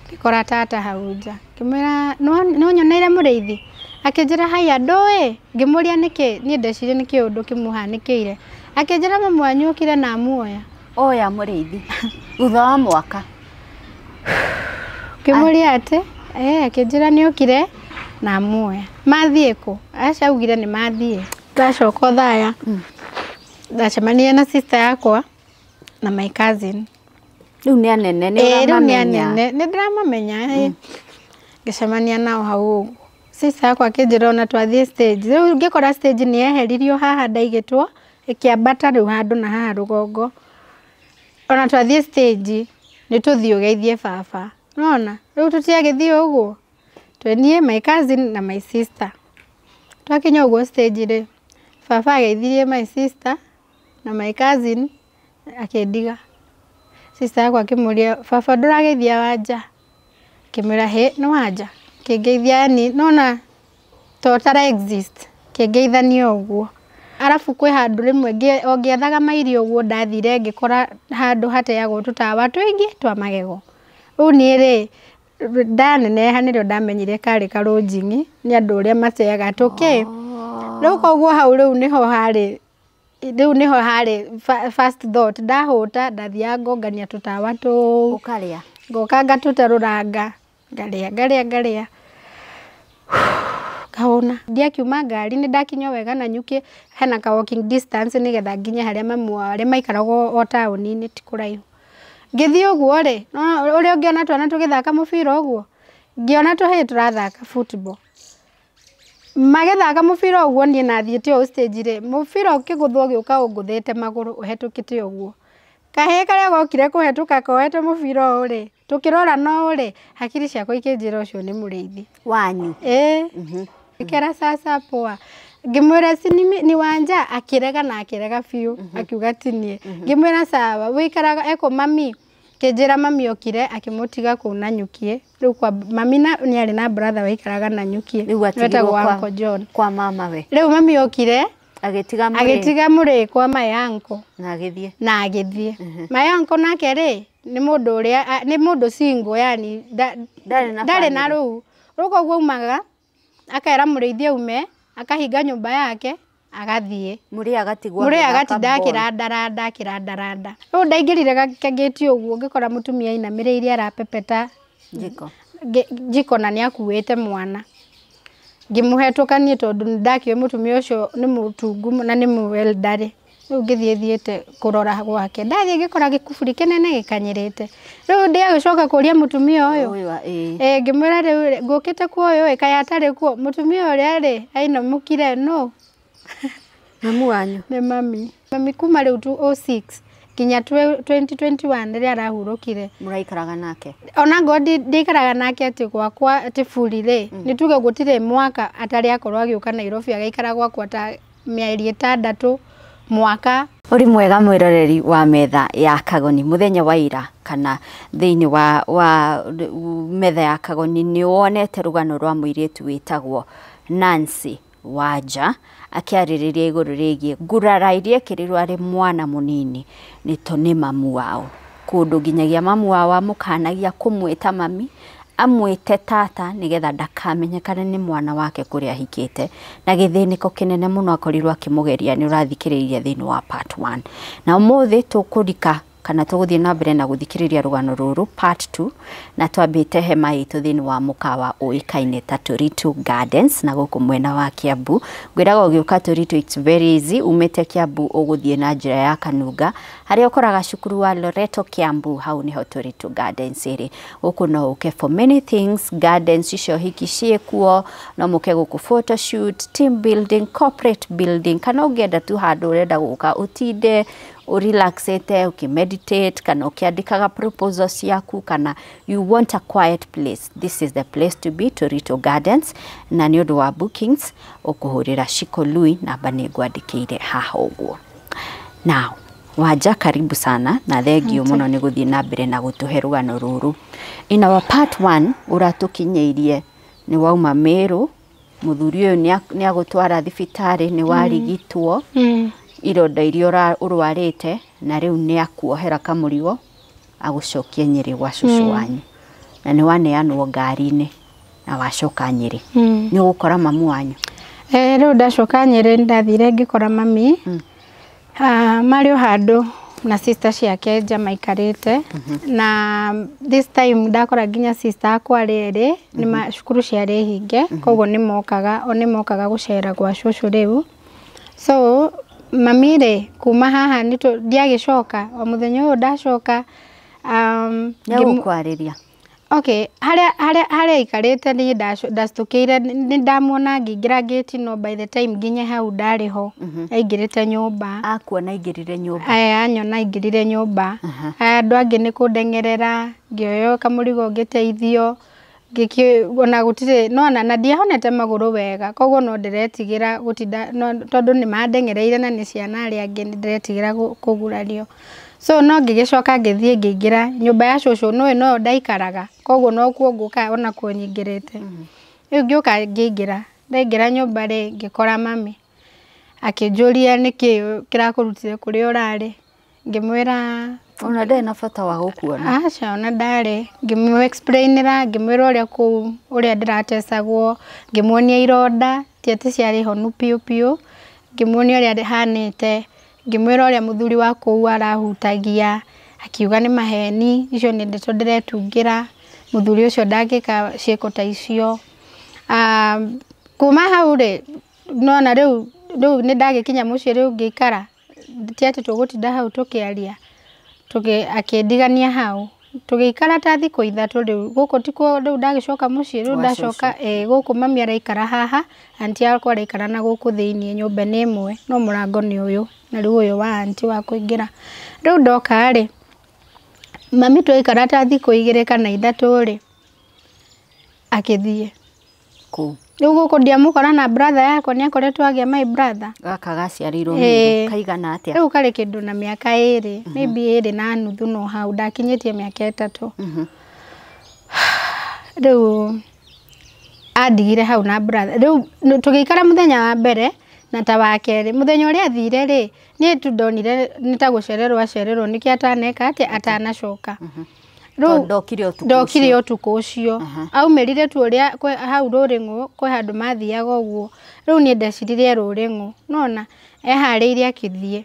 Ngĩkora tata hau nja, ngĩmwĩra no nyoneire mũrĩithi, akĩnjĩra haiya ndũĩ, ngĩmũria nĩkĩ, niĩ ndeciria nĩkĩ ũndũ kĩmũhanĩkĩire, akĩnjĩra mami wanyu okire na amuoya. Oya mũrĩithi thutha wa mwaka. Ngĩmũria atĩ akĩnjĩra nĩ okire na amuoya. Mathiĩ kũ? Aca augire nĩ mathiĩ. Ndacoka Othaya, ndacemanirie na sister yakwa na my cousin. Rĩu nĩ anene, nĩ Ĩĩ, rĩu nĩ ũramamenya. anene, nĩ ndĩramamenya. Ngĩcemania nao hau ũguo. Sister yakwa akĩnjĩra ona twathiĩ stage. Rĩu ngĩkora stage nĩ yeheririo haha ndaigĩtwo, ĩkĩambata rĩu handũ na haha rũgongo. Ona twathiĩ stage, nĩ tũthiĩ ũgeithie baba. Nĩwona? Rĩu tũtiagĩthiĩ ũguo. Twĩ niĩ, my cousin na my sister. Twakinya ũguo stage rĩ, baba ageithirie my sister na my cousin akĩndiga. Sister yakwa akĩmũria, baba ndũrageithia Wanja? Akĩmwĩra hĩ nĩ Wanja? Akĩngeithia yani nĩwona ta ũtara exist, akĩngeithania ũguo. Arabu kwĩ handũ rĩmwe o ngĩethaga mairio ũguo ndathire ngĩkora handũ hateagwo tũtawa tũingĩ twa magego. Rĩu niĩ rĩ, ndaneneha nĩrĩo ndamenyire karĩ karũnjing'i nĩ andũ ũrĩa mateaga tũkĩ. Rĩu koguo hau rĩu nĩho harĩ, rĩu nĩho harĩ first thought, ndahũta ndathiaga ngongania tũtawa tũu. Ũkarĩa. Ngoka ngatũtarũranga, ngarĩa ngarĩa ngarĩa, ngahũna. Ndiakiuma ngari nĩ ndakinya wega Nanyuki, hena ka walking distance nĩgetha nginye harĩa mami wao arĩa maikaraga o taũni-inĩ ti kũraihu. Ngĩthiĩ ũguo rĩ, ũrĩa ũngĩona twana tũgĩthaka mũbira ũguo, ngĩona tũhĩĩ tũrathaka football. Magĩthaka mũbira ũguo niĩ nathiĩte ũũ stage rĩ, mũbira ũkĩgũthwo ũgĩũka ũngũthĩte magũrũ ũhetũkĩte ũguo. Kahĩĩ karĩa gokire kũhetũka koete mũbira ũũ rĩ, tũkĩrorana ũũ rĩ, hakiri ciakwa ikĩnjĩra ũcio nĩ mũrĩithi. Wanyu. Ĩĩ. Ngĩkera sasa poa. Ngĩmwĩra si ni Wanja, akĩrega na akĩrega biũ, akiuga ti niĩ. Ngĩmwĩra sawa, wĩikaraga ekũ mami? Kĩnjĩra mami okire akĩmũtiga kũu Nanyuki. Rĩu kwa mami na nĩ arĩ na brother waikaraga Nanyuki. Rĩu atigirwo wetagwo kwa Uncle John. Kwa mama we. Rĩu mami okire agĩtiga mũrĩ agĩtiga mũrĩ kwa my uncle na agĩthiĩ. Na agĩthiĩ. My uncle nake rĩ, nĩ mũndũ ũrĩa nĩ mũndũ single, yani ndarĩ na ndarĩ na family. rũu. Rĩu koguo aumaga akera mũrĩithi aume, akahinga nyũmba yake agathiĩ. Mũrĩ agatigwo mũrĩ agĩthaka agatinda ball. akĩrandaranda akĩrandaranda. Rĩu ndaingĩrire gakĩngĩti ũguo ngĩkora mũtumia ainamĩrĩire arapepeta jiko. Jiko na nĩakuĩte mwana. Ngĩmũhetũka niĩ tondũ nĩndakĩũĩ mũtumia ũcio nĩ mũtungu na nĩ mũelderly. Rĩu ngĩthiĩ thiĩte kũrora gwake. Ndathiĩ ngĩkora gĩkuburi kĩnene gĩkanyĩrĩte. Rĩu ndĩagĩcoka kũria mũtumia ũyũ. Ũyũ ĩĩ. Ĩĩ, ngĩmwĩra rĩu ngũkĩte kuo ũyũ ĩ kaĩ atarĩ kuo. Mũtumia ũrĩa rĩ ainamũkire no. Mamu wanyu. Nĩ mami. Mami kuma rĩu 2006 nginya 2021 rĩrĩa arahurũkire. Mũraikaraga nake? Ona ngorwo ndikaraga nake atĩ gwakwa atĩ buri rĩ, nĩ tuge gũtirĩ mwaka atarĩ akorwo agĩũka Nairobi agaikara gwakwa ta mĩeri 6 mwaka. Ũrĩ mwega mwĩroreri wa metha ya Kagoni, mũthenya wa ira kana thĩinĩ wa metha ya Kagoni nĩ wonete rũgano rwa mũirĩtu wĩtagwo Nancy Wanja akĩarĩrĩria igũrũ rĩgiĩ ngurara iria ekĩrirwo arĩ mwana mũnini nĩ to nĩ mamu wao, kũndũ nginyagia mamu wao amũkanagia kũmwĩta mami amwĩte tata nĩgetha ndakamenyekane nĩ mwana wake kũrĩa ahikĩte, na gĩthĩnĩko kĩnene mũno akorirwo akĩmũgeria. Nĩ ũrathikĩrĩria thĩinĩ wa part 1, na ũmũthĩ tũkũrika kana tũgũthiĩ na mbere na gũthikĩrĩria rũgano rũrũ part 2, na twambĩte hema itũ thĩinĩ wa mũkawa ũĩkaine ta Turitu Gardens na gũkũ mwena wa Kiambu. Ngwĩraga ũgĩũka Turitu it's very easy, umĩte Kiambu ũgũthiĩ na njĩra ya Kanunga harĩa ũkoraga cukuru wa Loreto Kiambu, hau nĩho Turitu Gardens ĩrĩ. Gũkũ no ũke for many things, gardens icio hiki ciĩkuo, no mũke gũkũ photoshoot, team building, corporate building, kana ũngĩenda tu handũ ũrenda gũka ũtinde urelaxete ukimeditate kana ukiandikaga proposal ciaku kana you want a quiet place, this is the place to be, Turitu Gardens. Na nĩ ũndũ wa bookings ũkũhũrĩra Shiko Lui, namba nĩ ngwandĩkĩire haha ũguo. Now Wanja, karibu sana na thengio mũno nĩ gũthiĩ na mbere na gũtũhe rũgano rũrũ. In our part 1 ũratũkinyĩirie nĩ wauma Meru, mũthuri ũyũ nĩ agũtwara thibitarĩ, nĩ warigitwo ironda iria ũrwarĩte, na rĩu nĩ akuohera kamũrigo agũcokie Nyĩrĩ gwa cũcũ wanyu. Na nĩ waneanwo ngari-inĩ na wacoka Nyĩrĩ. Nĩ ũgũkora mamu wanyu? Rĩu ndacoka Nyĩrĩ ndathire ngĩkora mami. Marĩ o handũ na sister ciake nja maikarĩte. Na this time ndakora nginya sister akwa arĩ erĩ nĩ cukuru ciarĩ hinge, koguo nĩ mokaga o nĩ mokaga gũcera gwa cũcũ rĩu. So mami rĩ kuma haha ndiagĩcoka o mũthenya ũyũ ndacoka. Nĩ agũkwarĩria? Okay, harĩa aikarĩte niĩ ndacitũkĩire nĩ ndamuona ngĩingĩra gate, no by the time nginye hau ndarĩ ho aingĩrĩte nyũmba. Akuona aingĩrire nyũmba? Aya, anyona aingĩrire nyũmba. Aya andũ angĩ nĩ kũndengerera, ngĩoywo kamũrigo ngĩteithio, ona gũtirĩ nona na ndiahonete magũrũ wega, koguo no ndĩretigĩra gũtinda no, tondũ nĩ mandengereire na nĩ ciana arĩa angĩ nĩ ndĩretigĩra kũgurario. So no ngĩgĩcoka ngĩthiĩ ngĩingĩra nyũmba ya cũcũ, nĩũĩ no ndaikaraga, koguo nokuo ngũka onakuo nyingĩrĩte. Rĩu ngĩũka ngĩingĩra, ndaingĩra nyũmba rĩ ngĩkora mami akĩnjũria nĩkĩ kĩrakũrutire kũrĩa ũrarĩ, ngĩmwĩra ona ndarĩ na bata wa gũkuona. Aca, ona ndarĩ. Ngĩmũ explainĩra, ngĩmwĩra ũrĩa kũu ũrĩa ndĩratecagwo, ngĩmuonia ironda ti atĩ ciarĩ honu piũ piũ, ngĩmuonia ũrĩa hanĩte, ngĩmwĩra ũrĩa mũthuri wa kũu arahutagia, akiuga nĩ maheni, icio nĩ ndeto ndĩretungĩra, mũthuri ũcio ndangĩka ciĩko ta icio. Kuma hau rĩ nona rĩu nĩ ndagĩkinya mũciĩ rĩu ngĩikara, ti atĩ tũgũtinda hau tũkĩaria, akĩndigania hau, tũgĩikara ta thikũ ithatũ rĩu gũkũ tikuo rĩu ndagĩcoka mũciĩ rĩu ndacoka gũkũ mami araikara haha, aunty yakwa araikara na gũkũ thĩiniĩ, nyũmba nĩ ĩmwe no mũrango nĩ ũyũ na rĩu ũyũ wa aunty wa kũingĩra. Rĩu ndoka rĩ mami twaikara ta thikũ igĩrĩ kana ithatũ rĩ akĩthiĩ kũu. Rĩu gũkũ ndiamũkora na brother yakwa nĩ akoretwo agĩa my brother. Gaka gaciarĩirwo Meru kaigana atĩa? Rĩu karĩ kĩndũ na mĩaka ĩrĩ, maybe ĩrĩ na nuthu no hau, ndakinyĩtie mĩaka ĩtatũ. Rĩu andigire hau na brother. Rĩu tũgĩikara mũthenya wa mbere na ta wa kerĩ, mũthenya ũrĩa athire rĩ niĩ tu ndonire nĩ ta gũcererwo acererwo nĩkĩo ataneka atĩa atanacoka. Rĩu ndokire ũtukũ ũcio. Ndokire ũtukũ ũcio. Aumĩrire tu ũrĩa hau Rũrĩng'ũ kwĩ handũ mathiaga ũguo. Rĩu niĩ ndeciririe Rũrĩng'ũ, nona eharĩirie akĩthiĩ.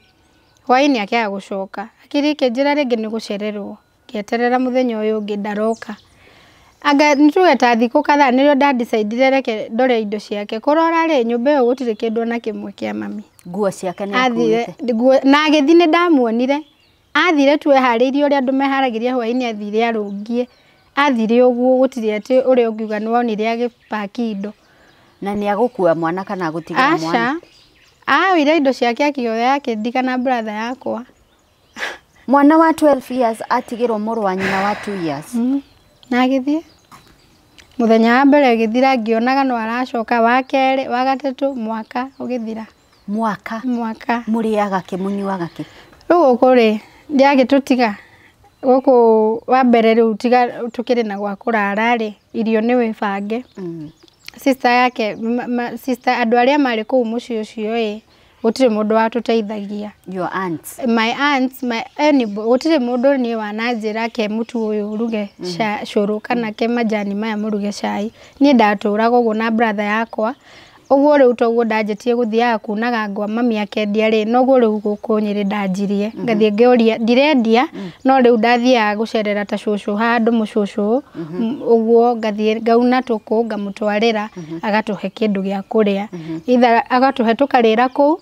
Hwaĩ-inĩ akĩaga gũcoka. Hakiri ikĩnjĩra rĩngĩ nĩ gũcererwo. Ngĩeterera mũthenya ũyũ ũngĩ ndaroka. Anga nĩtuge ta thikũ kadhaa nĩrĩo ndandicaidire reke ndore indo ciake. Kũrora rĩ nyũmba ĩyo gũtirĩ kĩndũ ona kĩmwe kĩa mami. Nguo ciake nĩ akuĩte. Na agĩthiĩ nĩ ndamuonire. Athire tu eharĩirie ũrĩa andũ meharagĩria hwaĩ-inĩ athire arũngie. Athire ũguo gũtirĩ atĩ ũrĩa ũngiuga nĩ wonire agĩpaki indo. Na nĩ agũkua mwana kana agũtigĩra mwana? Aca. Aoire indo ciake akĩoya akĩndiga na brother yakwa. Mwana wa 12 years atigĩrwo mũrũ wa nyina wa 2 years. Na agĩthiĩ. Mũthenya wa mbere ũgĩthira ngĩonaga no aracoka, wa kerĩ, wa gatatũ, mwaka ũgĩthira. Mwaka? Mwaka. Mũrĩaga kĩ, mũnyuaga kĩ? Rĩu gũkũ rĩ ndiagĩtũtiga gũkũ wa mbere rĩu tiga tũkĩrĩ na gwa kũrara rĩ irio nĩ wĩbange. Sister yake sister andũ arĩa marĩ kũu mũciĩ ũcio ĩ gũtirĩ mũndũ watũteithagia. Your aunts? My aunts, my anybody, gũtirĩ mũndũ niĩ wananjĩra ke mũtu ũyũ ũruge cũrũ kana ke majani maya mũruge cai. Niĩ ndatũraga ũguo na brother yakwa. Ũguo rĩu toguo ndanjĩtie gũthiaga kunaga ngwa mami akendia rĩ noguo rĩu gũkũ Nyĩrĩ ndanjirie. Ngathiĩ ngĩũria ndirendia no rĩu ndathiaga gũcerera ta cũcũ handũ mũcũcũ ũguo ngathiĩ ngauna tũkũ ngamũtwarĩra agatũhe kĩndũ gĩa kũrĩa. Either agatũhe tũkarĩra kũu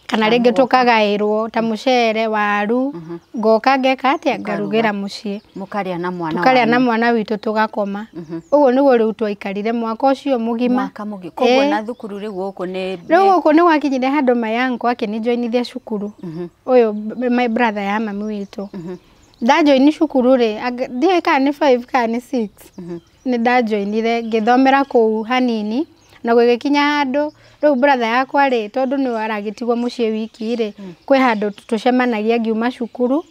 kana rĩngĩ tũkagaĩrwo ta mũcere, waru, ngoka ngeka atĩa ngarugĩra mũciĩ. Mũkarĩa na mwana Tũkarĩa na mwana witũ tũgakoma. Ũguo nĩguo rĩu twaikarire mwaka ũcio mũgima. Mwaka mũgima. Koguo na thukuru rĩu gũkũ nĩ rĩu gũkũ nĩ gwakinyire handũ my uncle akĩnĩjoinithia cukuru. Ũyũ my brother ya mami witũ. Ndajoini cukuru rĩ, ndiũĩ kana nĩ 5 kana nĩ 6. Nĩ ndajoinire ngĩthomera kũu hanini na gũgĩkinya handũ rĩu brother yakwa rĩ tondũ nĩwe aragĩtigwo mũciĩ wiki rĩ kwĩ handũ tũcemanagia ngiuma cukuru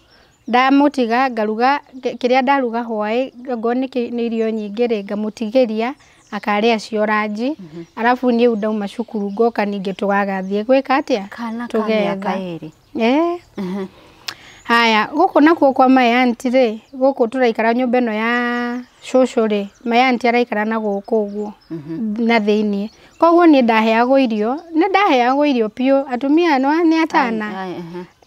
ndamũtiga ngaruga kĩrĩa ndaruga hwaĩ ngorwo nĩ irio nyingĩ rĩ ngamũtigĩria akarĩa cio ranji, arabu niĩ ndauma cukuru ngoka ningĩ tũgagathiĩ gwĩka atĩa kana ka mĩaka ĩrĩ. Haya gũkũ nakuo kwa my aunty rĩ gũkũ tũraikara nyũmba ĩno ya Cũcũ rĩ, my auntie araikara na gũkũ ũguo na thĩiniĩ. Koguo niĩ ndaheagwo irio, nĩ ndaheagwo irio biũ, atumia nĩ atana.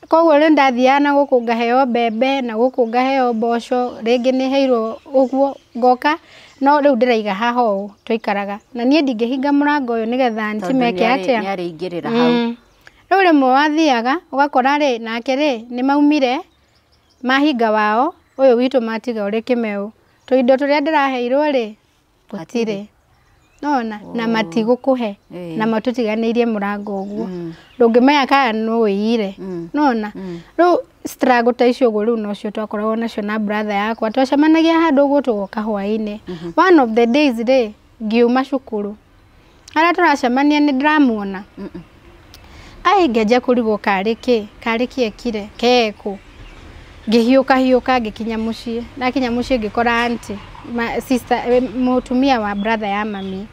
Koguo rĩ ndathiaga na gũkũ ngaheo mbembe na gũkũ ngaheo mboco, rĩngĩ nĩ heirwo ũguo ngoka, no rĩu ndĩraiga haha ũũ tũikaraga. Na niĩ ndingĩhinga mũrango ũyũ nĩgetha auntie meke atĩa? Nĩarĩingĩrĩra hau. Rĩu rĩmwe wathiaga ũgakora rĩ nake rĩ nĩ maumire mahinga wao, ũyũ witũ matiga ũrĩ kĩmeu. Tũindo tũrĩa ndĩraheirwo rĩ gũtirĩ. Nona na matigũkũhe na matũtiganĩirie mũrango ũguo. Ndũngĩmenya kana nũ ũiyire. Nona rĩu struggle ta icio ũguo rĩu nocio twakoragwo nacio na brother yakwa. Twacemanagia handũ ũguo tũgoka hwaĩ-inĩ. One of the days rĩ ngiuma cukuru, harĩa tũracemania nĩ ndĩramuona. Ai ngĩanjia kũrigwo karĩ kĩ, karĩ kĩ ekire, kekũ. Ngĩhiũka hiũka ngĩkinya mũciĩ. Ndakinya mũciĩ ngĩkora auntie, sister, mũtumia wa brother ya mami,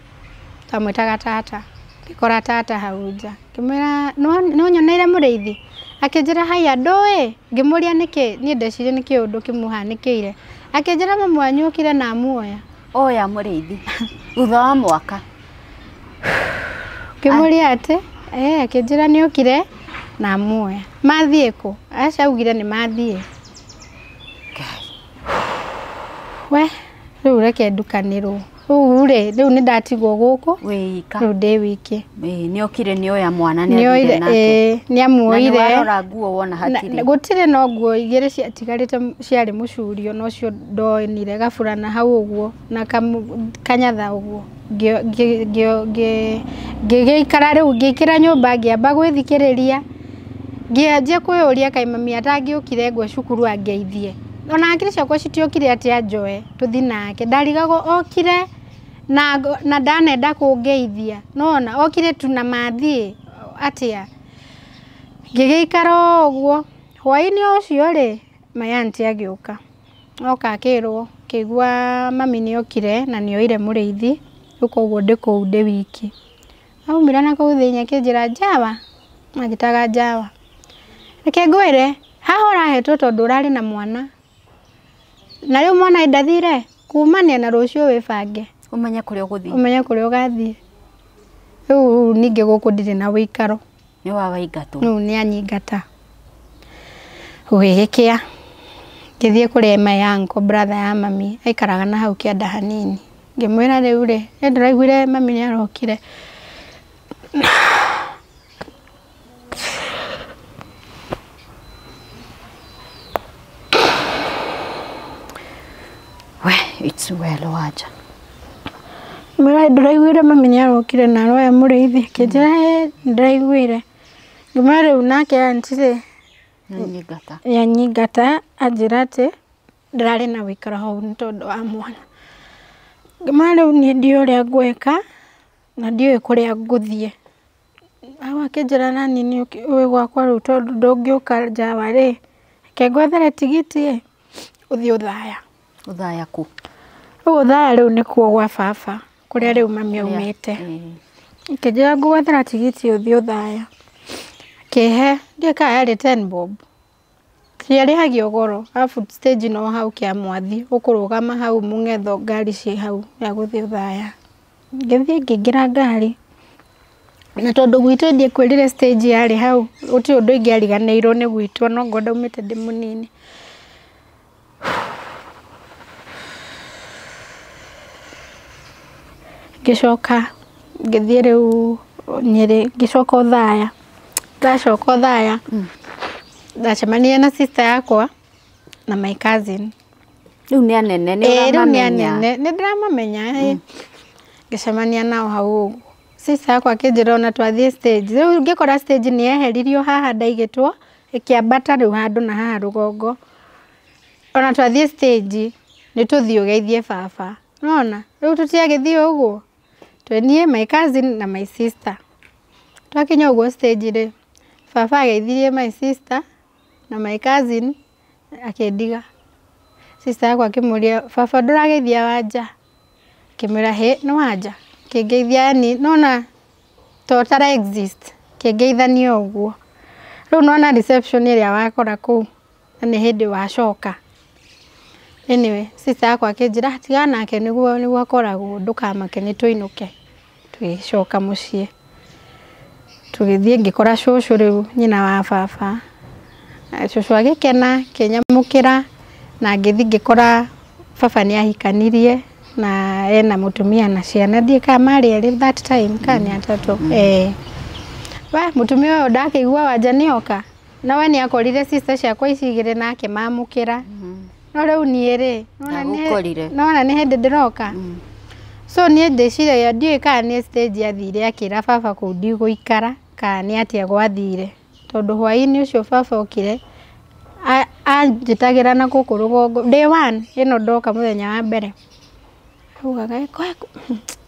twamwĩtaga tata. Ngĩkora tata hau nja. Ngĩmwĩra no nyoneire mũrĩithi. Akĩnjĩra haiya ndũĩ. Ngĩmũria nĩkĩ, niĩ ndeciria nĩkĩ ũndũ kĩmũhanĩkĩire. Akĩnjĩra mamu wanyu okire na amuoya. Oya mũrĩithi thutha wa mwaka. Ngĩmũria atĩ, akĩnjĩra nĩ okire na amuoya. Mathiĩ kũ? Aca augire nĩ mathiĩ. We, rĩu reke ndukanĩrwo. Rĩu rĩ, rĩu nĩ ndatigwo gũkũ. Wĩika. Rĩu ndĩ wiki. Nĩ okire nĩ oya mwana nĩ athire nake. Nĩ amuoire. Na nĩ warora nguo wona hatirĩ. Gũtirĩ no nguo igĩrĩ ciatigarĩte ciarĩ mũcurio nocio ndonire gaburana hau ũguo na kanyatha ũguo. Ngĩgĩikara rĩu ngĩikĩra nyũmba ngĩamba gwĩthikĩrĩria. Ngĩanjia kwĩyũria kaĩ mami atangĩũkire ngwe cukuru angeithie. Ona hakiri ciakwa citiokire atĩ anjoe tũthiĩ nake. Ndarigagwo okire na ndanenda kũngeithia. Nona okire tu na mathiĩ atĩa. Ngĩgĩikara ũguo. Hwaĩ-inĩ ũcio rĩ, my auntie agĩũka. Oka akĩrwo, akĩigua mami nĩ okire na nĩ oire mũrĩithi, rĩu koguo ndĩ kũu ndĩ wiki. Aumire na kũu thĩinĩ akĩnjĩra njawa, anjĩtaga njawa. Reke ngwĩre, haha ũrahetwo tondũ ũrarĩ na mwana. Na rĩu mwana ndathire, kumania na rũciũ wĩbange. Ũmenye kũrĩa ũgũthiĩ. Ũmenye kũrĩa ũgathiĩ. Rĩu ningĩ gũkũ ndirĩ na wĩikaro. Nĩ wa waingatwo. Rĩu nĩ anyingata. Gũgĩgĩkĩa. Ngĩthiĩ kũrĩ my uncle, brother ya mami, aikaraga na hau kĩanda hanini. Ngĩmwĩra rĩu rĩ, nĩ ndĩraiguire mami nĩ arokire. We, it's well waja. Mwĩra ndĩraiguire mami nĩ arokire na aroya mũrĩithi. Akĩnjĩra ndĩraiguire. Ngĩmwĩra rĩu nake auntie rĩ, nĩanyingata anjĩra atĩ ndĩrarĩ na wĩikaro hau nĩ tondũ wa mwana. Ngĩmwĩra rĩu niĩ ndiũĩ ũrĩa ngwĩka na ndiũĩ kũrĩa ngũthiĩ. Hau akĩnjĩra nani nĩ wĩ gwakwa rĩu tondũ ndũngĩũka njawa rĩ, reke ngwethere tigiti ĩ, ũthiĩ Othaya. Othaya kũ? Rĩu Othaya rĩu nĩkuo gwa baba, kũrĩa rĩu mami aumĩte. Akĩnjĩra ngũgwethera tigiti ũthiĩ Othaya. Akĩhe, ndiũĩ kana yarĩ 10 bob. Ciarĩhagio goro, arabu stage no hau Kĩamwathi, ũkũrũgama hau mũng'etho ngari ciĩ hau ya gũthiĩ Othaya. Ngĩthiĩ ngĩingĩra ngari. Na tondũ gwitũ ndiĩkwĩrire stage yarĩ hau, gũtirĩ ũndũ ingĩariganĩirwo nĩ gwitũ no ngorwo ndaumĩte ndĩ mũnini. Ngĩcoka ngĩthiĩ rĩu Nyĩrĩ, ngĩcoka Othaya. Ndacoka Othaya, ndacemanirie na sister yakwa na my cousin. Rĩu nĩ anene, nĩ Rĩu nĩ ũramamenya. anene, nĩ ndĩramamenya. Ngĩcemania nao hau ũguo. Sister yakwa akĩnjĩra ona twathiĩ stage. Rĩu ngĩkora stage nĩ yeheririo haha ndaigĩtwo, ĩkĩambata rĩu handũ na haha rũgongo. Ona twathiĩ stage, nĩ tũthiĩ ũgeithie baba. Nĩwona? Rĩu tũtiagĩthiĩ ũguo. Twĩ niĩ, my cousin na my sister. Twakinya ũguo stage rĩ, baba ageithirie my sister na my cousin akĩndiga. Sister yakwa akĩmũria, baba ndũrageithia Wanja? Akĩmwĩra hĩ, nĩ Wanja? Akĩngeithia yani nĩwona ta ũtara exist, akĩngeithania ũguo. Rĩu nĩwona reception ĩrĩa wakora kũu, na nĩ hĩndĩ wacoka. Anyway, sister yakwa akĩnjĩra tigana nake nĩguo akoragwo, ndũkamake nĩ tũinũke. Tũgĩcoka mũciĩ, tũgĩthiĩ ngĩkora cũcũ rĩu nyina wa baba. Cũcũ agĩkena akĩnyamũkĩra na ngĩthiĩ ngĩkora baba nĩ ahikanirie na ena mũtumia na ciana, ndiũĩ kana marĩ erĩ that time kana nĩ atatũ. We mũtumia ũyũ ndakĩigua wanja nĩoka, na we nĩ akorire sister ciakwa ici igĩrĩ nake mamũkĩra. No rĩu niĩ rĩ, nona nĩ hĩndĩ ndĩroka. So niĩ ndĩciragia ndiũĩ kana nĩ stage athire akĩra baba kũu ndigũikara kana nĩ atĩa gwathire, tondũ hwaĩ-inĩ ũcio baba okire anjĩtagĩra na gũkũ rũgongo day one ĩno ndoka mũthenya wa mbere, augaga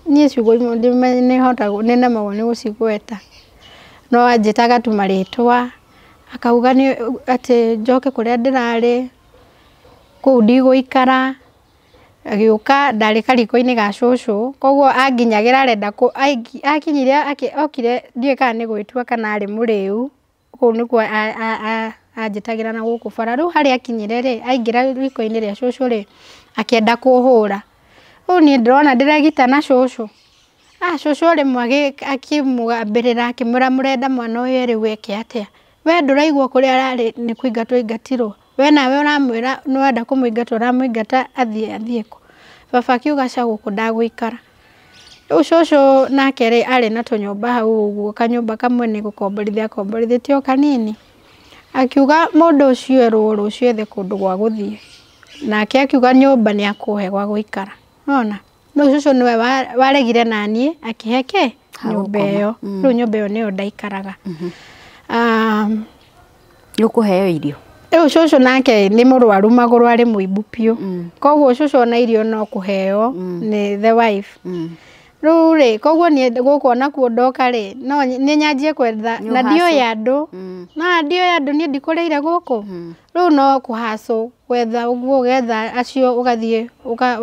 niĩ ciugo imwe nĩnemagwo nĩ gũcigweta, no anjĩtaga tu marĩtwa akauga atĩ njoke kũrĩa ndĩrarĩ kũu ndigũikara. Agĩũka ndarĩ kariko-inĩ ga cũcũ, koguo anginyagĩra arenda akinyire okire ndiũĩ kana nĩ gwĩtua kana arĩ mũrĩu, kũu nĩkuo anjĩtagĩra na gũkũ bara. Rĩu harĩa akinyire rĩ, aingĩra riko-inĩ rĩa cũcũ rĩ, akĩenda kũhũra. Rĩu niĩ ndĩrona ndĩregita na cũcũ. Cũcũ rĩmwe akĩmũgambĩrĩra akĩmwĩra mũrenda mwana ũyũ rĩu eke atĩa? We ndũraigua kũrĩa ararĩ nĩ kũingatwo aingatirwo. We nawe ũramwĩra nĩwenda kũmũingata ũramũingata athiĩ kũ? Baba akiuga ca gũkũ ndagũikara. Rĩu cũcũ nake rĩ, arĩ na tũnyũmba hau ũguo, kanyũmba kamwe nĩ gũkomborithia akomborithĩtie o kanini. Akiuga mũndũ ũcio erwo rũciũ ethe kũndũ gwa gũthiĩ. Nake akiuga nyũmba nĩ akũhe gwa gũikara. Nĩwona? Rĩu cũcũ nĩwe waregire naniĩ akĩhe kĩ? Nyũmba ĩyo. Rĩu nyũmba ĩyo nĩyo ndaikaraga. Nĩ ũkũheo irio? Rĩu cũcũ nake nĩ mũrwaru magũrũ arĩ mũimbu biũ. Koguo cũcũ ona irio no kũheo nĩ the wife. Rĩu rĩ, koguo niĩ gũkũ onakuo ndoka rĩ, no nĩ nyanjie kwetha na ndiũĩ andũ. No ndiũĩ andũ niĩ ndikũrĩire gũkũ. Rĩu no kũhacũ gwetha ũguo ũgetha acio ũgathiĩ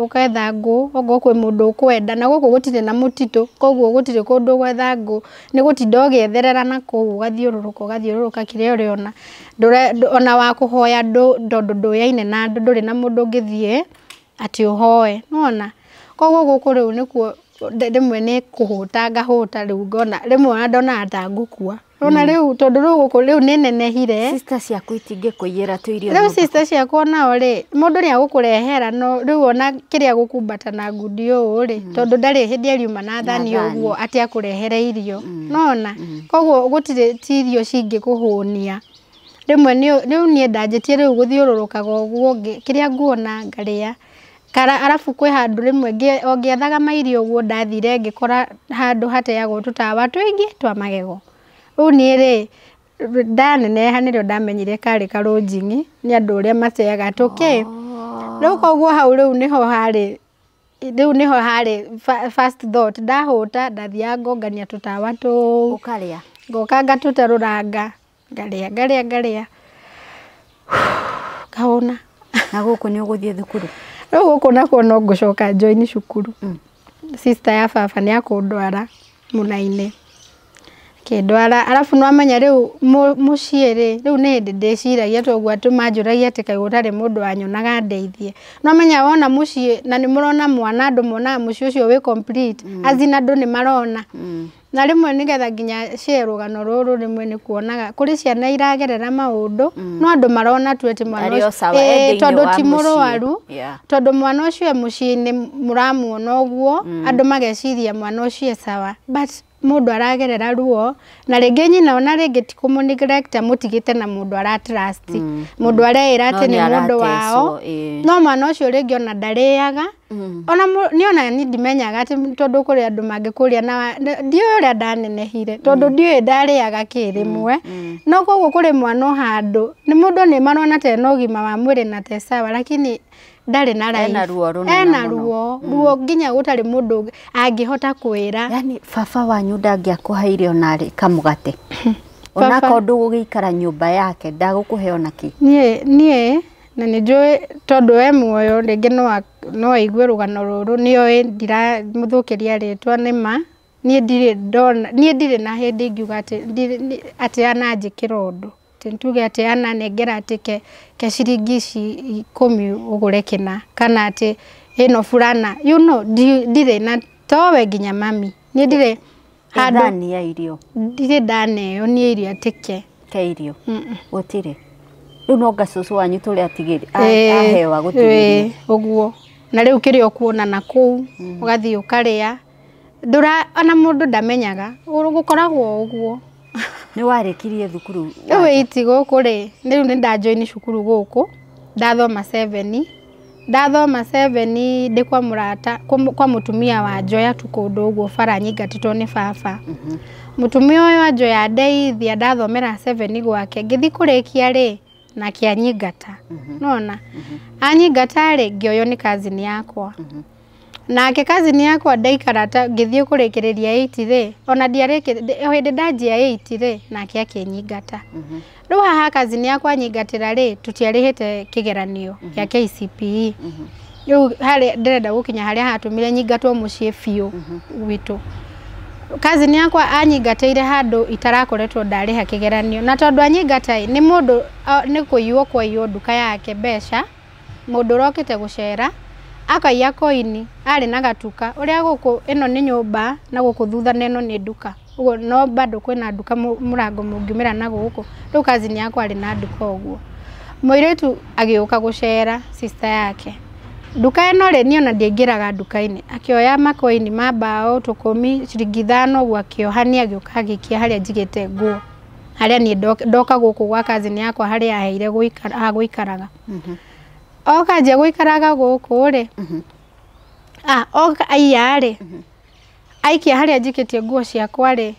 ũketha ngũ okorwo kwĩ mũndũ ũkwenda, na gũkũ gũtirĩ na mũtitũ, koguo gũtirĩ kũndũ gwetha ngũ, nĩ gũtinda ũgĩetherera na kũu ũgathiũrũrũka ũgathiũrũrũka kĩrĩa ũrĩona. Ona wa kũhoya tondũ ndũyaine na andũ, ndũrĩ na mũndũ ũngĩthiĩ atĩ ũhoe, nĩwona? Koguo gũkũ rĩu nĩkuo rĩmwe nĩ kũhũta ngahũta rĩu ngona rĩmwe ona ndonaga ta ngũkua. Ona rĩu tondũ rĩu gũkũ rĩu nĩ nenehire. Sister ciaku itingĩkũiyĩra tũirio. Rĩu sister ciakwa nao rĩ, mũndũ nĩ agũkũrehera no rĩu ona kĩrĩa gũkumbata na ngundi ũũ rĩ, tondũ ndarĩ hĩndĩ ariuma na thani ũguo atĩ akũrehere irio. Nona? Koguo gũtirĩ ti irio cingĩkũhũnia. Rĩmwe rĩu niĩ ndanjĩtie rĩu gũthiũrũrũkaga ũguo kĩrĩa nguona ngarĩa. Arabu kwĩ handũ rĩmwe o ngĩethaga mairio ũguo ndathire ngĩkora handũ hateagwo tũtawa tũingĩ twa magego. Rĩu niĩ rĩ, ndaneneha nĩrĩo ndamenyire karĩ karũnjing'i nĩ andũ ũrĩa mateaga tũkĩ. Rĩu koguo hau rĩu nĩho harĩ, rĩu nĩho harĩ first thought, ndahũta ndathiaga ngongania tũtawa tũu. Ũkarĩa? Ngoka ngatũtarũranga, ngarĩa ngarĩa ngarĩa. Ngahũna. Na gũkũ nĩ ũgũthiĩ thukuru? Rĩu gũkũ nakuo no ngũcoka join cukuru. Sister ya baba nĩ akũndwara mũna-inĩ. Akĩndwara, arabu nĩwamenya rĩu mũciĩ rĩ, rĩu nĩ hĩndĩ ndĩciragia toguo andũ manjũragia atĩ kaĩ gũtarĩ mũndũ wanyonaga ndeithie. Nĩwamenya wona mũciĩ na nĩ mũrona mwana, andũ monaga mũciĩ ũcio wĩ complete, as in andũ nĩ marona. Na rĩmwe nĩgetha nginya share rũgano rũrũ rĩmwe nĩ kuonaga kũrĩ ciana iragerera maũndũ, no andũ marona tu atĩ mwana ũcio tondũ ti mũrwaru, tondũ mwana ũcio e mũciĩ-inĩ mũramuona ũguo, andũ mageciria mwana ũcio e sawa, but mũndũ aragerera ruo na rĩngĩ nyina ona rĩngĩ ti kũmũ neglect amũtigĩte na mũndũ ara trust, mũndũ areĩra atĩ nĩ mũndũ wao, no mwana ũcio rĩngĩ ona ndarĩaga. Ona niĩ ona niĩ ndimenyaga atĩ tondũ kũrĩ andũ mangĩkũria na ndiũĩ ũrĩa ndanenehire tondũ ndiũĩ ndarĩaga kĩ rĩmwe, no koguo kũrĩ mwana o handũ nĩ mũndũ nĩ marona ta ena ũgima wa mwĩrĩ na ta e sawa, lakini ndarĩ na life. Ena ruo rũnene ena ruo ruo nginya gũtarĩ mũndũ angĩhota kwĩra. Yani baba wanyu ndangĩakũheire ona kamũgate, onakorwo ndũgũgĩikara nyũmba yake ndagũkũhe ona kĩ? Niĩ na nĩ njũĩ tondũ e muoyo rĩngĩ no aigue rũgano rũrũ, nĩoĩ ndiramũthũkĩria rĩtwa nĩ ma. Niĩ ndirĩ ndona, niĩ ndirĩ na hĩndĩ ingiuga atĩ ananjĩkĩra ũndũ. Atĩ tuge atĩ ananengera atĩ ke ciringi ici 10 ũgũre kĩna kana atĩ ĩno burana, you know, ndirĩ na towe nginya mami niĩ ndirĩ handũ thani ya irio ndirĩ ndaneo niĩ irio atĩ ke irio gũtirĩ. Rĩu no ngacũcũ wanyu tũrĩa atigĩri ahewa gũtigĩria ũguo. Na rĩu kĩrĩa ũkuona na kũu ũgathiĩ ũkarĩa ndũra ona mũndũ ndamenyaga gũkoragwo ũguo. Nĩ warĩkirie thukuru? Rĩu ĩiti gũkũ rĩ, rĩu nĩ ndajoini cukuru gũkũ ndathoma 7 ndathoma 7 ndĩ kwa mũrata kwa mũtumia wa Njoya tu kũndũ ũguo bara nyingatĩtwo nĩ baba. Mũtumia ũyũ wa Njoya ndeithia ndathomera 7 gwake ngĩthiĩ kũrĩkia rĩ nake anyingata. Nona anyingata rĩ ngĩoywo nĩ cousin yakwa. Nake cousin yakwa ndaikara ta ngĩthiĩ kũrĩkĩrĩria 8 rĩ ona ndiarĩkĩrĩria hĩndĩ ndanjia 8 rĩ nake akĩnyingata. Rĩu haha cousin yakwa anyingatĩra rĩ tũtiarĩhĩte kĩgeranio gĩa KCPE. Rĩu harĩa ndĩrenda gũkinya harĩa hatũmire nyingatwo mũciĩ biũ gwitũ. Cousin yakwa anyingatĩire handũ itarakoretwo ndarĩha kĩgeranio na tondũ anyingata nĩ mũndũ nĩ kũiywo kwaiywo nduka yake mbeca mũndũ ũrokĩte gũcera akaiya koini arĩ na gatuka ũrĩa gũkũ ĩno nĩ nyũmba na gũkũ thutha na ĩno nĩ nduka ũguo no bado kwĩna nduka mũrango mũngiumĩra na gũkũ. Rĩu cousin yakwa arĩ na nduka ũguo mũirĩtu agĩũka gũcera sister yake nduka ĩno rĩ niĩ ona ndiaingĩraga nduka-inĩ akĩoya makoini ma mbaũ tũkũmi ciringi 5 ũguo akĩohania agĩũka agĩikia harĩa njigĩte nguo harĩa niĩ ndoka gũkũ gwa cousin yakwa harĩa aheire gũikaraga. Oka nja gũikaraga gũkũ rĩ oka aiya rĩ aikia harĩa njikĩtie nguo ciakwa rĩ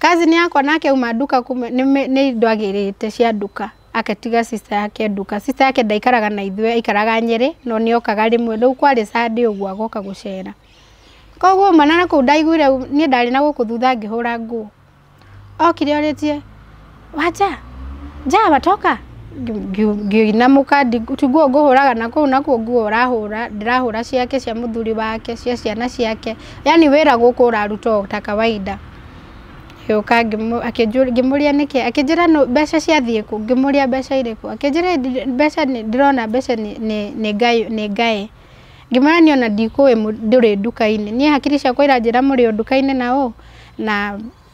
cousin yakwa nake auma nduka nĩ indo agĩrĩte cia nduka akatiga sister yake nduka. Sister yake ndaikaraga na ithuĩ aikaraga Nyĩrĩ no nĩokaga rĩmwe rĩu kwarĩ Sunday ũguo agoka gũcera. Koguo mwana na kũu ndaiguire niĩ ndarĩ na gũkũ thutha ngĩhũra nguo okire orĩtie wanja nja watoka ngĩinamũka ti nguo ngũhũraga na kũu nakuo nguo ũrahũra ndĩrahũra ciake cia mũthuri wake cia ciana ciake yani wĩra gũkũ ũraruta ta kawaida. Gĩũka ngĩmũria nĩkĩ akĩnjĩra no mbeca ciathiĩ kũ ngĩmũria mbeca irĩkũ akĩnjĩra mbeca ndĩrona mbeca nĩ ngaĩ ngĩmwĩra niĩ ona ndikũĩ ndũrĩ nduka-inĩ niĩ hakiri ciakwa iranjĩra mũrĩ o nduka-inĩ na ũ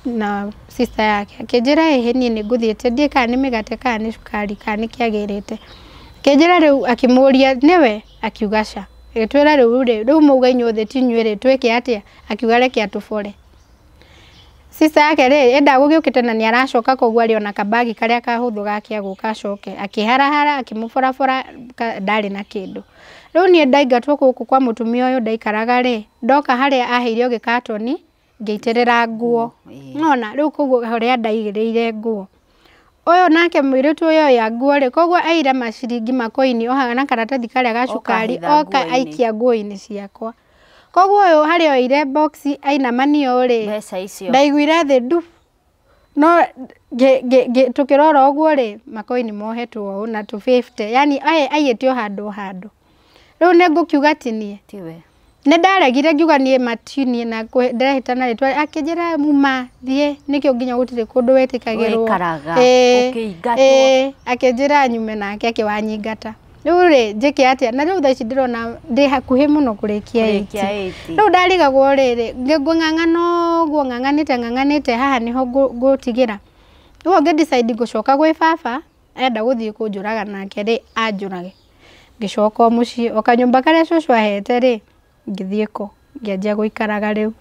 na sister yake akĩnjĩra ĩhĩ niĩ nĩ ngũthiĩte ndiĩ kana nĩ mĩgate kana nĩ cukari kana nĩ kĩagĩrĩte akĩnjĩra rĩu akĩmũria nĩwe akiuga ca agĩtwĩra rĩu rĩ rĩu mauga inyuothe ti inyuĩ rĩ twĩke atĩa akiuga reke atũbore. Sister yake rĩ enda gũgĩũkĩte na nĩaracoka koguo arĩ ona kabagi karĩa kahũthũ gake agũka acoke akĩharahara akĩmũborabora ndarĩ na kĩndũ. Rĩu niĩ ndaingatwo gũkũ kwa mũtumia ũyũ ndaikaraga rĩ ndoka harĩa aheire gĩkatoni ngĩitĩrĩra nguo nona rĩu koguo harĩa ndaigĩrĩire nguo ũyũ nake mũirĩtu ũyũ ya nguo rĩ koguo aira maciringi makoini ohaga na karatathi karĩa ga cukari oka aikia nguo-inĩ ciakwa. Koguo ũyũ harĩa oire box ainamanio rĩ ndaiguire thĩ ndu no tũkĩrora ũguo rĩ makoini mohetwo ũũ na 250 yani aiyĩte o handũ handũ. Rĩu nĩ ngũkiuga ti niĩ nĩ ndaregire ngiuga niĩ matinie na ndĩrehĩta na rĩtwa akĩnjĩra muma thiĩ nĩkĩo nginya gũtirĩ kũndũ wĩtĩkagĩrwo ũkĩingatwo akĩnjĩra nyume nake akĩwanyingata. Rĩu rĩ njĩke atĩa na rĩu thaa ici ndĩrona ndĩ hakuhĩ mũno kũrĩkia 8 rĩu ndarigagwo rĩrĩ ngũng'ang'ana ũguo ng'ang'anĩte haha nĩho ngũtigĩra. Rĩu ngĩ decide ngũcoka gwĩ baba enda gũthiĩ kũnjũraga nake rĩ anjũrage. Ngĩcoka o mũciĩ o kanyũmba karĩa cũcũ ahete rĩ ngĩthiĩ ko ngĩanjia gũikaraga rĩu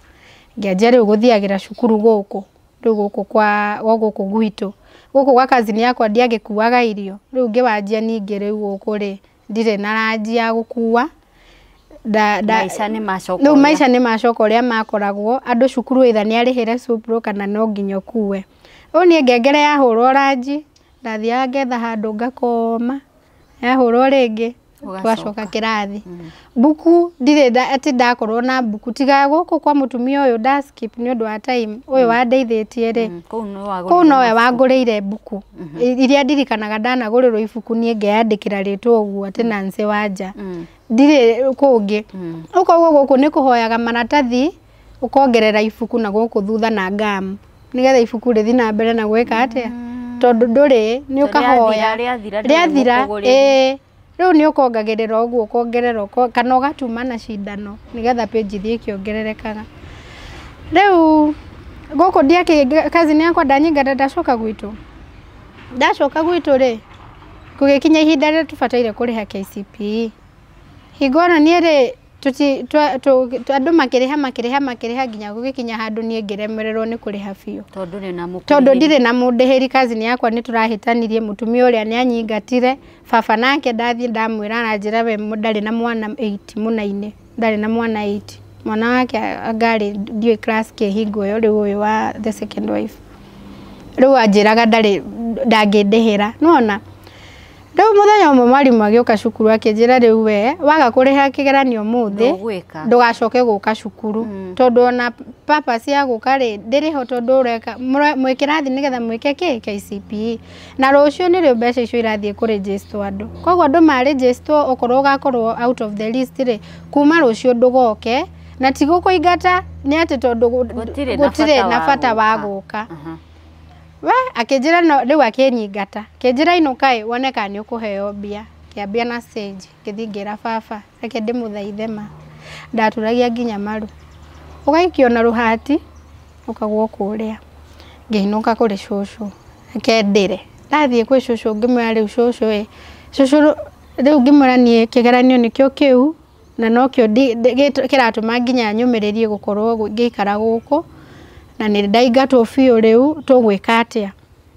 ngĩanjia rĩu gũthiagĩra cukuru gũkũ rĩu gũkũ kwa gũkũ gwitũ gũkũ gwa cousin yakwa ndiagĩkuaga irio rĩu ngĩwanjia ningĩ rĩu gũkũ rĩ ndirĩ na ranji ya gũkua rĩu maica nĩ macoka ũrĩa makoragwo andũ cukuru either nĩ arĩhĩre cukuru kana no nginya ũkue. Rĩu niĩ ngengere yahũrwo ranji ndathiaga ngetha handũ ngakoma yahũrwo rĩngĩ twacoka kĩrathi. Mbuku ndirĩ atĩ ndakorwo na mbuku tiga gũkũ kwa mũtumia ũyũ nda skip nĩ ũndũ wa time ũyũ wandeithĩtie rĩ kũu nowe wangũrĩire mbuku iria ndirikanaga ndanagũrĩrwo ibuku niĩ ngeyandĩkĩra rĩtwa ũguo atĩ Nancy Wanja ndirĩ kũngĩ. Rĩu koguo gũkũ nĩ kũhoyaga maratathi ũkongerera ibuku na gũkũ thutha na ngamu nĩgetha ibuku rĩthiĩ na mbere na gwĩka atĩa Tondũ ndũrĩ nĩ ũkahoya rĩathira ĩĩ rĩu nĩ ũkongagĩrĩra ũguo ũkongerera kana ũgatuma na cindano nĩgetha page ithiĩ ĩkĩongererekaga. Rĩu gũkũ ndiakĩ cousin yakwa ndanyingata ndacoka gwitũ. Ndacoka gwitũ rĩ gũgĩkinya ihinda rĩrĩa tũbataire kũrĩha KCPE. Hingo ĩno niĩ rĩ andũ makĩrĩha nginya gũgĩkinya handũ niĩ ngĩremererwo nĩ kũrĩha biũ. Tondũ ndirĩ na mũndĩhĩri cousin yakwa nĩ tũrahĩtanirie mũtumia ũrĩa nĩ anyingatire baba nake ndathiĩ ndamwĩra aranjĩra we ndarĩ na mwana 8 mũnainĩ ndarĩ na mwana 8 mwana wake angarĩ ndiũĩ class kĩ hingo ĩyo rĩu ũyũ wa the second wife rĩu anjĩraga ndarĩ ndangĩndĩhĩra nĩwona. Rĩu mũthenya ũmwe mwarimũ agĩũka cukuru akĩnjĩra rĩu we waga kũrĩha kĩgeranio ũmũthĩ ndũgacoke gũka cukuru tondũ ona purpose ya gũka rĩ ndĩrĩ ho tondũ ũreka mwĩ kĩrathi nĩgetha mwĩke kĩ KCPE na rũciũ nĩrĩo mbeca icio irathiĩ kũrĩnjĩstwo andũ koguo andũ marĩnjĩstwo okorwo ũgakorwo out of the list rĩ kuma rũciũ ndũgoke na ti gũkũingata nĩ atĩ tondũ gũtirĩ na bata wa gũka. We akĩnjĩra no rĩu akĩnyingata akĩnjĩra inũka ĩ wone kana nĩ ũkũheo mbia kĩambia na stage ngĩthiĩ ngĩra baba reke ndĩmũthaithe ma ndaturagia nginya maru ũgaikio na rũhati ũkagwo kũrĩa ngĩinũka kũrĩ cũcũ reke ndĩre ndathiĩ kwĩ cũcũ ngĩmwĩra rĩu cũcũ ĩ cũcũ rĩu ngĩmwĩra niĩ kĩgeranio nĩkĩo kĩu na nokĩo kĩratũma nginya nyũmĩrĩrie gũkorwo ngĩikara gũkũ na nĩ ndaingatwo biũ rĩu tũgwĩka atĩa.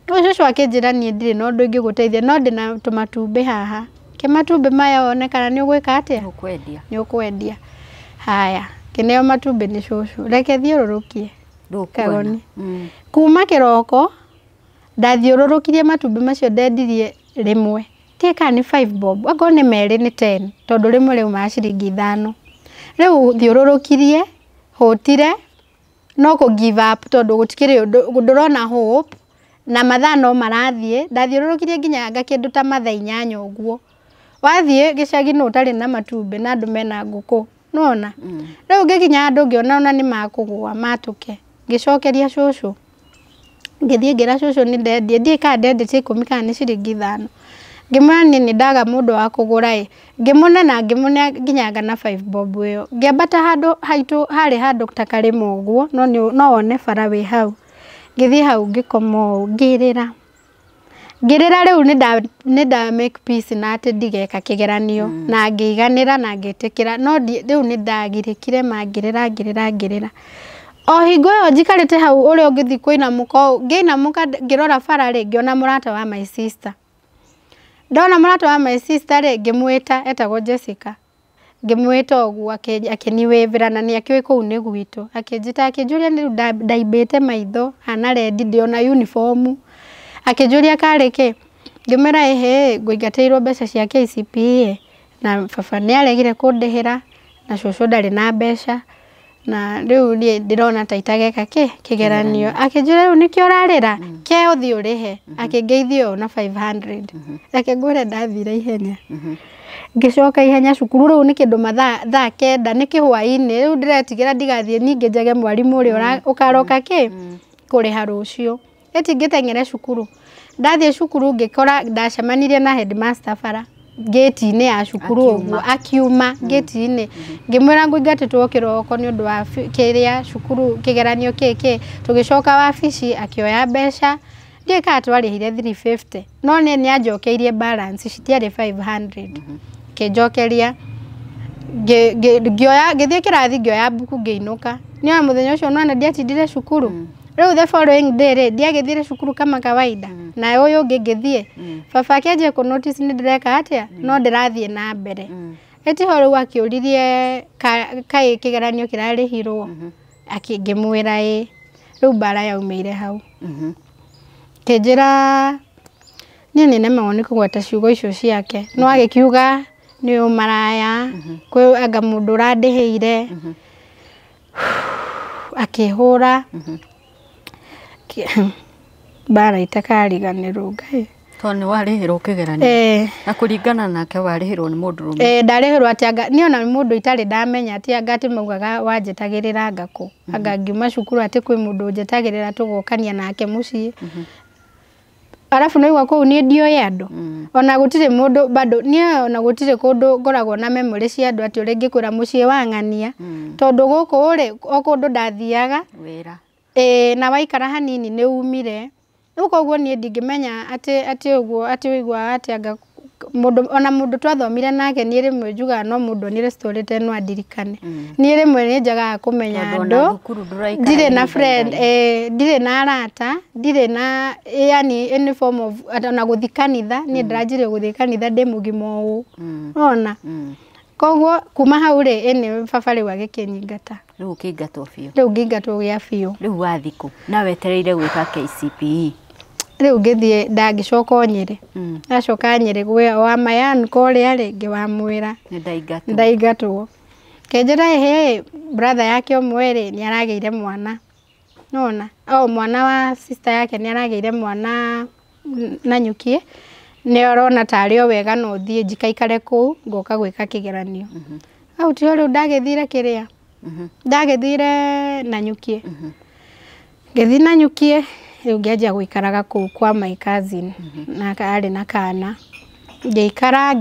Rĩu cũcũ akĩnjĩra niĩ ndirĩ na ũndũ ingĩgũteithia no ndĩna tũmatumbĩ haha ke matumbĩ maya wone kana nĩ ũgwĩka atĩa nĩ ũkwendia. Haya ngĩneo matumbĩ nĩ cũcũ reke thiũrũrũkie kagoni kuma kĩroko ndathiũrũrũkirie matumbĩ macio ndendirie rĩmwe tie kana nĩ 5 bob akorwo nĩ merĩ nĩ 10 tondũ rĩmwe rĩumaga ciringi 5 rĩu thiũrũrũkirie hũtire no kũ give up tondũ gũtikĩrĩ ũndũ ndũrona hope na mathaa no marathiĩ ndathiũrũrũkirie nginya anga kĩndũ ta mathaa 8 ũguo wathiĩ gĩcagi no ũtarĩ na matumbĩ na andũ mena ngũkũ nĩwona. Rĩu ngĩkinya handũ ngĩona ona nĩ makũgũa matũke ngĩcokeria cũcũ ngĩthiĩ ngĩra cũcũ nĩ ndendie ndiĩ kana ndendetie 10 kana nĩ ciringi 5 ngĩmwĩra niĩ nĩ ndaga mũndũ wa kũgũra ĩ ngĩmũne na ngĩmũne nginya anga na 5 bob ĩyo ngĩambata handũ haitũ harĩ handũ ta karĩma ũguo no wone bara wĩ hau ngĩthiĩ hau ngĩkoma ũũ ngĩrĩra ngĩrĩra rĩu nĩ nda make peace na atĩ ndigeka kĩgeranio na ngĩiganĩra na ngĩtĩkĩra no rĩu nĩ ndagirĩkire ma ngĩrĩra ngĩrĩra ngĩrĩra o hingo ĩyo njikarĩte hau ũrĩa ũngĩthiĩ kũinamũka ũũ ngĩinamũka ngĩrora bara rĩ ngĩona mũrata wa my sister ndona mũrata wa my sister rĩ ngĩmwĩta etagwo Jessica ngĩmwĩta ũguo akĩniwĩvĩra na nĩ akĩũĩ kũu nĩ gwitũ akĩnjĩta akĩnjũria nĩ ndaimbĩte maitho hana rendi ndĩ ona uniform akĩnjũria karĩ kĩ ngĩmwĩra ĩhĩ ngũingatĩirwo mbeca cia KCPE na baba nĩ aregire kũndĩhĩra na cũcũ ndarĩ na mbeca na rĩu niĩ ndĩrona ta itageka kĩ kĩgeranio akĩnjĩra rĩu nĩkĩo ũrarĩra ke ũthiĩ ũrĩhe akĩngeithia ũũ na 500 reke ngwĩre ndathire ihenya ngĩcoka ihenya cukuru rĩu nĩ kĩndũ mathaa thaa 9 nĩ kĩhwainĩ rĩu ndĩretigĩra ndigathiĩ ningĩ njage mwarimũ ũrĩa ũkaroka kĩ kũrĩha rũciũ ĩti ngĩteng'ere cukuru ndathiĩ cukuru ngĩkora ndacemanirie na headmaster bara gate-inĩ ya cukuru ũguo akiuma gate-inĩ ngĩmwĩra ngũingatĩtwo kĩroko nĩ ũndũ wa kĩrĩa cukuru kĩgeranio kĩkĩ tũgĩcoka wabici akĩoya mbeca ndiũĩ kana twarĩhire 350 no nĩ anjokeirie balance citiarĩ 500 akĩnjokeria ngĩoya ngĩthiĩ kĩrathi ngĩoya mbuku ngĩinũka nĩoya mũthenya ũcio nĩwona ndiatindire cukuru rĩu the following day rĩ ndiagĩthire cukuru kama kawaida na ũyũ ũngĩ ngĩthiĩ baba akĩanjia kũ notice nĩ ndĩreka atĩa no ndĩrathiĩ na mbere ĩtiho rĩu akĩũririe kaĩ kĩgeranio kĩrarĩhirwo ngĩmwĩra ĩ rĩu mbara yaumĩire hau kĩnjĩra niĩ nĩ nemagwo nĩ kũgweta ciugo icio ciake no agĩkiuga nĩ ũmaraya kwĩ anga mũndũ ũrandĩhĩire akĩhũra mbara itakariganĩrwo Ngai tondũ nĩ warĩhĩrwo kĩgeranio na kũringana nake warĩhĩrwo nĩ mũndũrũme ndarĩhĩrwo atĩ anga niĩ ona mũndũ itarĩ ndamenya atĩ anga atĩ maugaga wanjĩtagĩrĩra ngakũ anga ngiuma cukuru atĩ kwĩ mũndũ ũnjĩtagĩrĩra tũgokania nake mũciĩ Arabu no kũu niĩ ndioĩ andũ. Ona gũtirĩ mũndũ bado niĩ ona gũtirĩ kũndũ ngoragwo na memory cia andũ atĩ ũrĩa ingĩkwĩra mũciĩ wa ng'ania. Tondũ gũkũ rĩ o kũndũ ndathiaga wĩra. Na waikara hanini nĩ umire. Rĩu koguo niĩ ndingĩmenya atĩ ũguo atĩ ũiguaga atĩ anga mũndũ ona mũndũ twathomire nake niĩ rĩmwe njugaga no mũndũ onire story ta ĩno andirikane. Niĩ rĩmwe nĩ njagaga kũmenya andũ. Ndirĩ na friend, ndirĩ na arata, ndirĩ na yani any form of ona gũthiĩ kanitha, niĩ ndĩranjirie gũthiĩ kanitha ndĩ mũgima ũũ. Ona koguo kuma hau rĩ ĩnĩ baba rĩu agĩkĩnyingata. Rĩu ũkĩingatwo biũ. Rĩu ngĩingatwo gĩa biũ. Rĩu wathiĩ kũ? Na wetereire gwĩka KCPE. Rĩu ngĩthiĩ ndangĩcoka o Nyĩrĩ. Ndacoka Nyĩrĩ gwĩ wa Mayan kũrĩa rĩ ngĩwamwĩra. Nĩ ndaingatwo. Kĩnjĩra ĩhĩ brother yake ũmwe rĩ nĩ aragĩire mwana. Nona o mwana wa sister yake nĩ aragĩire mwana Nanyuki. Nĩ arona tarĩ o wega no thiĩ njikaikare kũu ngoka gwĩka kĩgeranio. Hau tiho rĩu ndagĩthire kĩrĩa. Ndagĩthire Nanyuki. Ngĩthiĩ Nanyuki rĩu ngĩanjia gũikaraga kũu kwa my cousin. Na arĩ na kana. Ngĩikara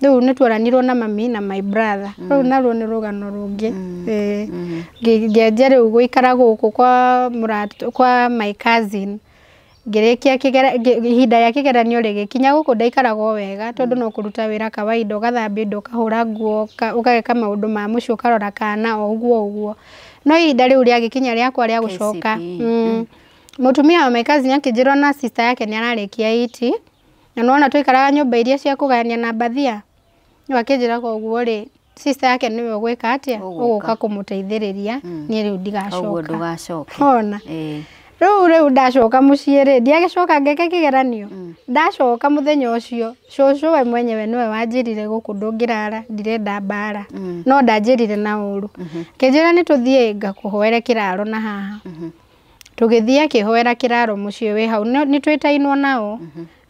rĩu nĩ twaranirwo na mami na my brother. Rĩu naruo nĩ rũgano rũngĩ. Ngĩanjia rĩu gũikara gũkũ kwa mũrata kwa my cousin. Ngĩrĩkia ihinda rĩa kĩgeranio rĩgĩkinya gũkũ ndaikaraga o wega tondũ no kũruta wĩra kawaida ũgathambia indo ũkahũra nguo ũgeka maũndũ ma mũciĩ ũkarora kana o ũguo ũguo. No ihinda rĩu rĩagĩkinya rĩakwa rĩa gũcoka. Mũtumia wa my cousin akĩnjĩra ona sister yake nĩ ararĩkia iti na nĩwona twaikaraga nyũmba iria cia kũgayania na mbathia. Rĩu akĩnjĩra koguo rĩ sister yake nĩwe ũgwĩka atĩa ũgũka kũmũteithĩrĩria niĩ rĩu ndigacoka. Koguo ndũgacoke. Ona. Rĩu ndacoka mũciĩ rĩ ndiagĩcoka ngeke kĩgeranio. Ndacoka mũthenya ũcio cũcũ we mwenyewe nĩwe wanjĩrire gũkũ ndũngĩrara ndirenda mbara. No ndanjĩrire na ũru. Akĩnjĩra nĩ tũthiĩ ngakũhoere kĩraro na haha. Tũgĩthiĩ akĩhoera kĩraro mũciĩ wĩ hau nĩ twĩtainwo nao.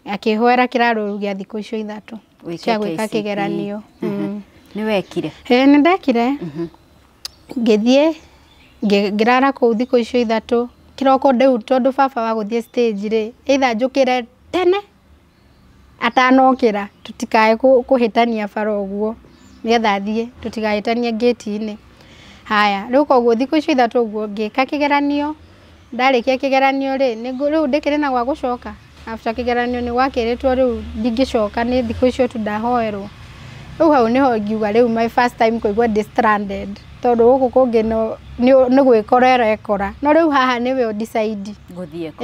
Akĩhoera kĩraro rĩu gĩa thikũ icio ithatũ cia gwĩka kĩgeranio. Nĩ wekire? Nĩ ndekire. Ngĩthiĩ ngĩrara kũu thikũ icio ithatũ. Kĩroko rĩu tondũ baba wa gũthiĩ stage rĩ either njũkĩre tene atanokĩra tũtikae kũhĩtania bara ũguo nĩgetha athiĩ tũtigahĩtanie ngĩti-inĩ. Haya rĩu koguo thikũ icio ithatũ ũguo ngĩka kĩgeranio. Ndarĩkia kĩgeranio rĩ rĩu ndĩkĩrĩ na gwa gũcoka. After kĩgeranio nĩ gwakĩrĩtwo rĩu ndingĩcoka nĩ thikũ icio tu ndahoerwo. Rĩu hau nĩho ngiuga rĩu my first time kũigua ndĩ stranded tondũ gũkũ kũngĩ no nĩ gwĩkora ĩrekora. No rĩu haha nĩwe ũdecide gũthiĩ kũ.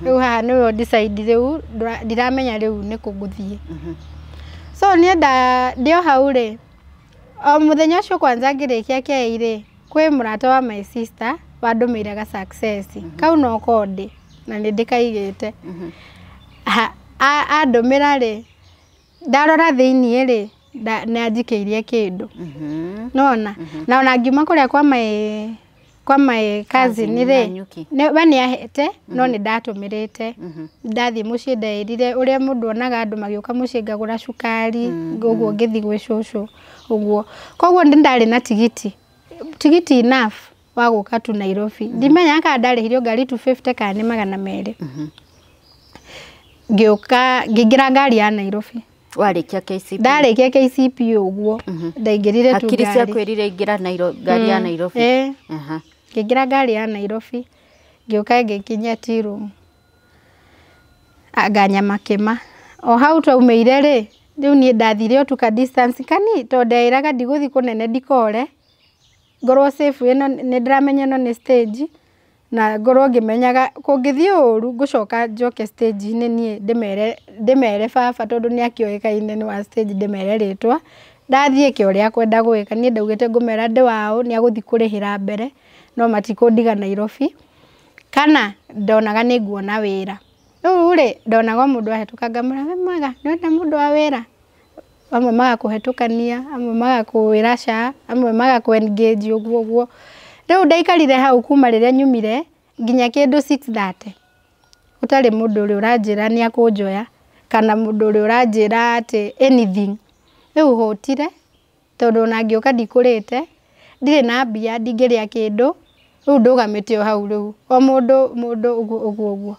Rĩu haha nĩwe ũdecide rĩu ndiramenya rĩu nĩkũ ngũthiĩ. So niĩ ndĩ o hau rĩ o mũthenya ũcio kwanza ngĩrĩkia KI rĩ kwĩ mũrata wa my sister wandũmĩire ga success. Kau no kondĩ na nĩ ndĩkaigĩte. Andũmĩra rĩ ndarora thĩiniĩ rĩ nĩ anjikĩirie kĩndũ. Nona na ona ngiuma kũrĩa kwa my cousin rĩ we nĩ ahete no nĩ ndatũmĩrĩte. Ndathiĩ mũciĩ ndeĩrire ũrĩa mũndũ onaga andũ magĩũka mũciĩ ngagũra cukari ũguo ngĩthiĩ gwĩ cũcũ ũguo. Koguo nĩ ndarĩ na tigiti enough wa gũka tu Nairobi. Ndimenyaga kana ndarĩhirio ngari 250 kana nĩ 200. Ngĩũka ngĩingĩra ngari ya Nairobi. Warĩkia KCPE? Ndarĩkia KCPE ũguo. Ndaingĩrire tu ngari. Hakiri ciakwĩrire ingĩra ngari ya Nairobi. Ngĩingĩra ngari ya Nairobi ngĩũka ngĩkinya tea room. Anga Nyamakĩma. O hau twaumĩire rĩ rĩu niĩ ndathire o tu ka distance kani tondũ ndeĩraga ndigũthiĩ kũnene ndikore. Ngorwo safe ĩno nĩ ndĩramenya ĩno nĩ stage na ngorwo ngĩmenyaga kũngĩthiĩ ũru ngũcoka njoke stage-inĩ niĩ ndĩmere baba tondũ nĩ akĩoĩkaine nĩ wa stage ndĩmere rĩtwa. Ndathiĩ ke ũrĩa akwenda gwĩka niĩ ndaugĩte ngũmera ndĩ wao nĩ agũthiĩ kũrĩhĩra mbere no matikũndiga Nairobi kana ndonaga nĩ nguona wĩra. Rĩu rĩ ndonaga o mũndũ ahĩtũka ngamwĩra wĩ mwega nĩwona mũndũ wa wĩra. Amwe magakũhetũkania amwe magakwĩra ca amwe magakũ engage ũguo ũguo. Rĩu ndaikarire hau kuma rĩrĩa nyumire nginya kĩndũ 6:30. Gũtarĩ mũndũ ũrĩa ũranjĩra nĩ akũnjoya kana mũndũ ũrĩa ũranjĩra atĩ anything. Rĩu hũtire tondũ ona ngĩũka ndikũrĩte ndirĩ na mbia ndingĩrĩa kĩndũ rĩu ndũgamĩte o hau rĩu o mũndũ mũndũ ũguo ũguo ũguo.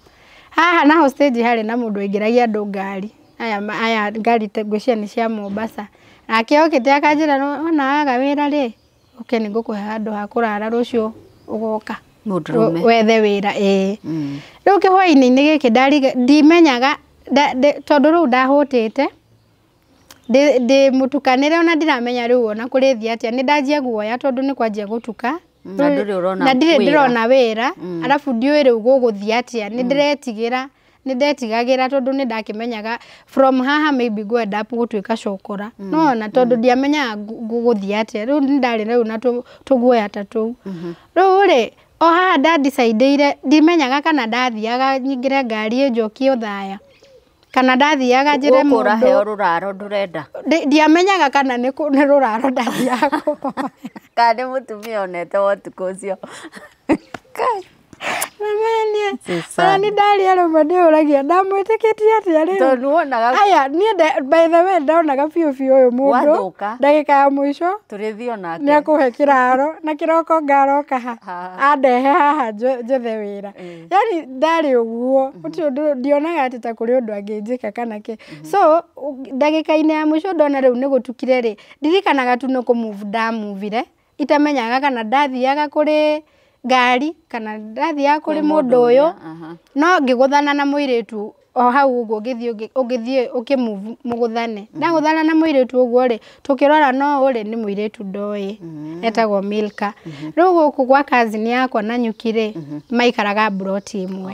Haha naho stage harĩ na mũndũ waingĩragia andũ ngari. Aya ngari ngwĩciria nĩ cia Mombasa. Nake okĩte akanjĩra wona waga wĩra rĩ, ũke nĩ ngũkũhe handũ ha kũrara rũciũ ũgoka. Mũndũrũme. Wethe wĩra ĩĩ. Rĩu kĩhwainĩ-inĩ gĩkĩ ndimenyaga tondũ rĩu ndahũtĩte ndĩ mũtukanĩre ona ndiramenya rĩu ona kũrĩthiĩ atĩa nĩ ndanjia guoya tondũ nĩ kwanjia gũtuka. Na ndũrĩ ũrona na ndirĩ wĩra. Ndĩrona wĩra arabu ndiũĩ rĩu gũgũthiĩ atĩa nĩ ndĩretigĩra nĩ ndetigagĩra tondũ nĩ ndakĩmenyaga from haha maybe go end up gũtuĩka cokora no na tondũ ndiamenyaga gũgũthiĩ atĩa rĩu nĩ ndarĩ rĩu na tũguoya ta tũu. Rĩu rĩ o haha ndadicaidĩire ndimenyaga kana ndathiaga nyingĩre ngari ĩnjokie Othaya kana ndathiaga njĩre Gũkũ ũraheo mũndũ rũraro ndũrenda. Ndiamenyaga kana nĩ rũraro ndathiaga kũhoya. Kana nĩ mũtumia onete wa ũtukũ ũcio. Ona nĩ ndarĩ arũme ndĩyũragia ndamwĩtĩkĩtie atĩa rĩu. Tondũ wonaga Aya niĩ by the way ndonaga biũ biũ ũyũ mũndũ Gwathũka. ndagĩka ya mũico tũrĩthiĩ onake. nĩ akũhe kĩraro na kĩroko ngaroka ha andehe haha njethe wĩra. Yani ndarĩ ũguo gũtirĩ ũndũ ndionaga atĩ ta kũrĩ ũndũ angĩnjĩka kana kĩ. So ndagĩka-inĩ ya mũico ndona rĩu nĩ gũtukire rĩ ndirikanaga tu nĩ kũmove ndamuvire itamenyaga kana ndathiaga kũrĩ ngari kana ndathiaga kũrĩ mũndũ ũyũ no ngĩgũthana na mũirĩtu o hau ũguo ũgĩthiĩ ũgĩthiĩ ũkĩmove mũgũthane. Ndagũthana na mũirĩtu ũguo rĩ tũkĩrora no ũrĩ nĩ mũirĩtu ndoĩ etagwo Milka. Rĩu gũkũ gwa cousin yakwa na nyuki rĩ maikaraga mburoti ĩmwe.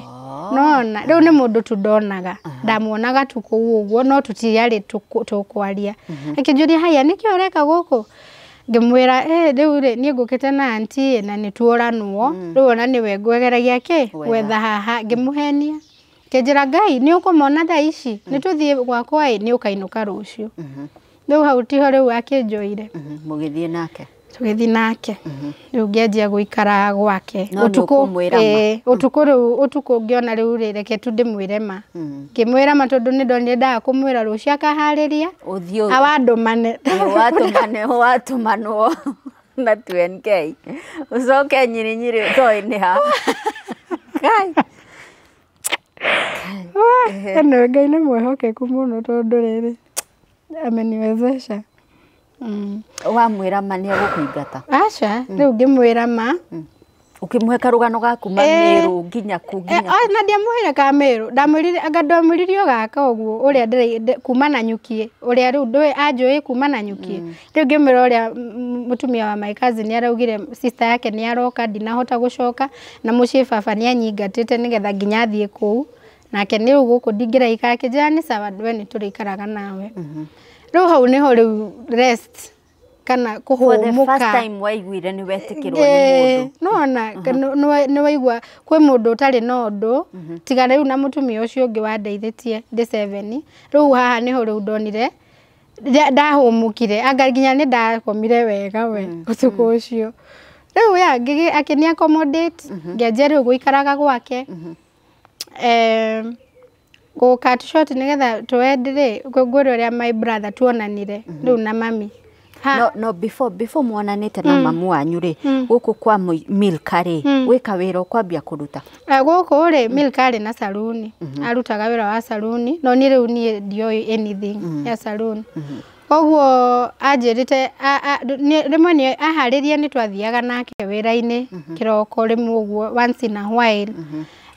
Nona rĩu nĩ mũndũ tu ndonaga ndamuonaga tu kũu ũguo no tũtiarĩ tũkwaria. Akĩnjũria haya nĩkĩ ũreka gũkũ? Ngĩmwĩra rĩu rĩ niĩ ngũkĩte na auntie na nĩ tuoranwo rĩu ona nĩwe ngwegeragia kĩ gwetha haha ngĩmũhenia. Kĩnjĩra Ngai nĩ ũkũmona thaa ici nĩ tũthiĩ gwakwa ĩ nĩ ũkainũka rũciũ. Rĩu hau tiho rĩu akĩnjoire. Mũgĩthiĩ nake. Tũgĩthiĩ nake. Rĩu ngĩanjia gũikara gwake. No nĩ ũkũmwĩra ma. Ũtukũ rĩu ũtukũ ngĩona rĩu rĩ reke tu ndĩmwĩre ma. Ngĩmwĩra ma tondũ nĩ ndonire ndaga kũmwĩra rũciũ akaharĩria. Ũthiĩ awandũmane. Watũmane watũmanwo na 2NK. Ũcoke nyiri nyiri ũtoĩ nĩ ha. Ngai. Anyway, Ngai nĩ mwĩhokeku mũno tondũ rĩrĩ ameniwezesha. Wamwĩra ma nĩ egũkũingata? Aca, rĩu ngĩmwĩra ma. Ũkĩmũhe karũgano gaku ma Meru nginya kũ nginya Na ndiamũheire ka Meru, ndamwĩrire anga ndamwĩrire o gaka ũguo ũrĩa kuma na nyukie, ũrĩa rĩu ndũĩ anjũĩ kuma na nyukie. Rĩu ngĩmwĩra ũrĩa mũtumia wa my cousin araugire sister yake nĩ aroka ndinahota gũcoka na mũciĩ baba nĩ anyingatĩte nĩgetha nginya athiĩ kũu. Nake nĩ rĩu gũkũ ndingĩraikara akĩnjĩra nĩ sawa we nĩ tũrĩikaraga nawe. Rĩu hau nĩho rĩu rest kana For the kũhũmũka. first time waiguire nĩ wetĩkĩrwo nĩ mũndũ. Nona nĩ waigua kwĩ mũndũ ũtarĩ na ũndũ tiga rĩu na mũtumia ũcio ũngĩ wandeithĩtie ndĩ 7. Rĩu haha nĩho rĩu ndonire ndahũmũkire anga nginya nĩ ndakomire wega we ũtukũ ũcio. Rĩu ya akĩni accommodate ngĩanjia rĩu gũikaraga gwake. Gũ cut short nĩgetha tũende rĩ ngwĩre ũrĩa my brother tuonanire rĩu na mami. No before mwonanĩte na mamu wanyu rĩ gũkũ kwa Milka rĩ gwĩka wĩra ũkwambia kũruta? Gũkũ rĩ Milka arĩ na saruni arutaga wĩra wa saruni no niĩ rĩu niĩ ndioĩ anything ya saruni. Koguo anjĩrĩte rĩmwe nĩ aharĩria nĩ twathiaga nake wĩra-inĩ kĩroko rĩmwe ũguo once in a while.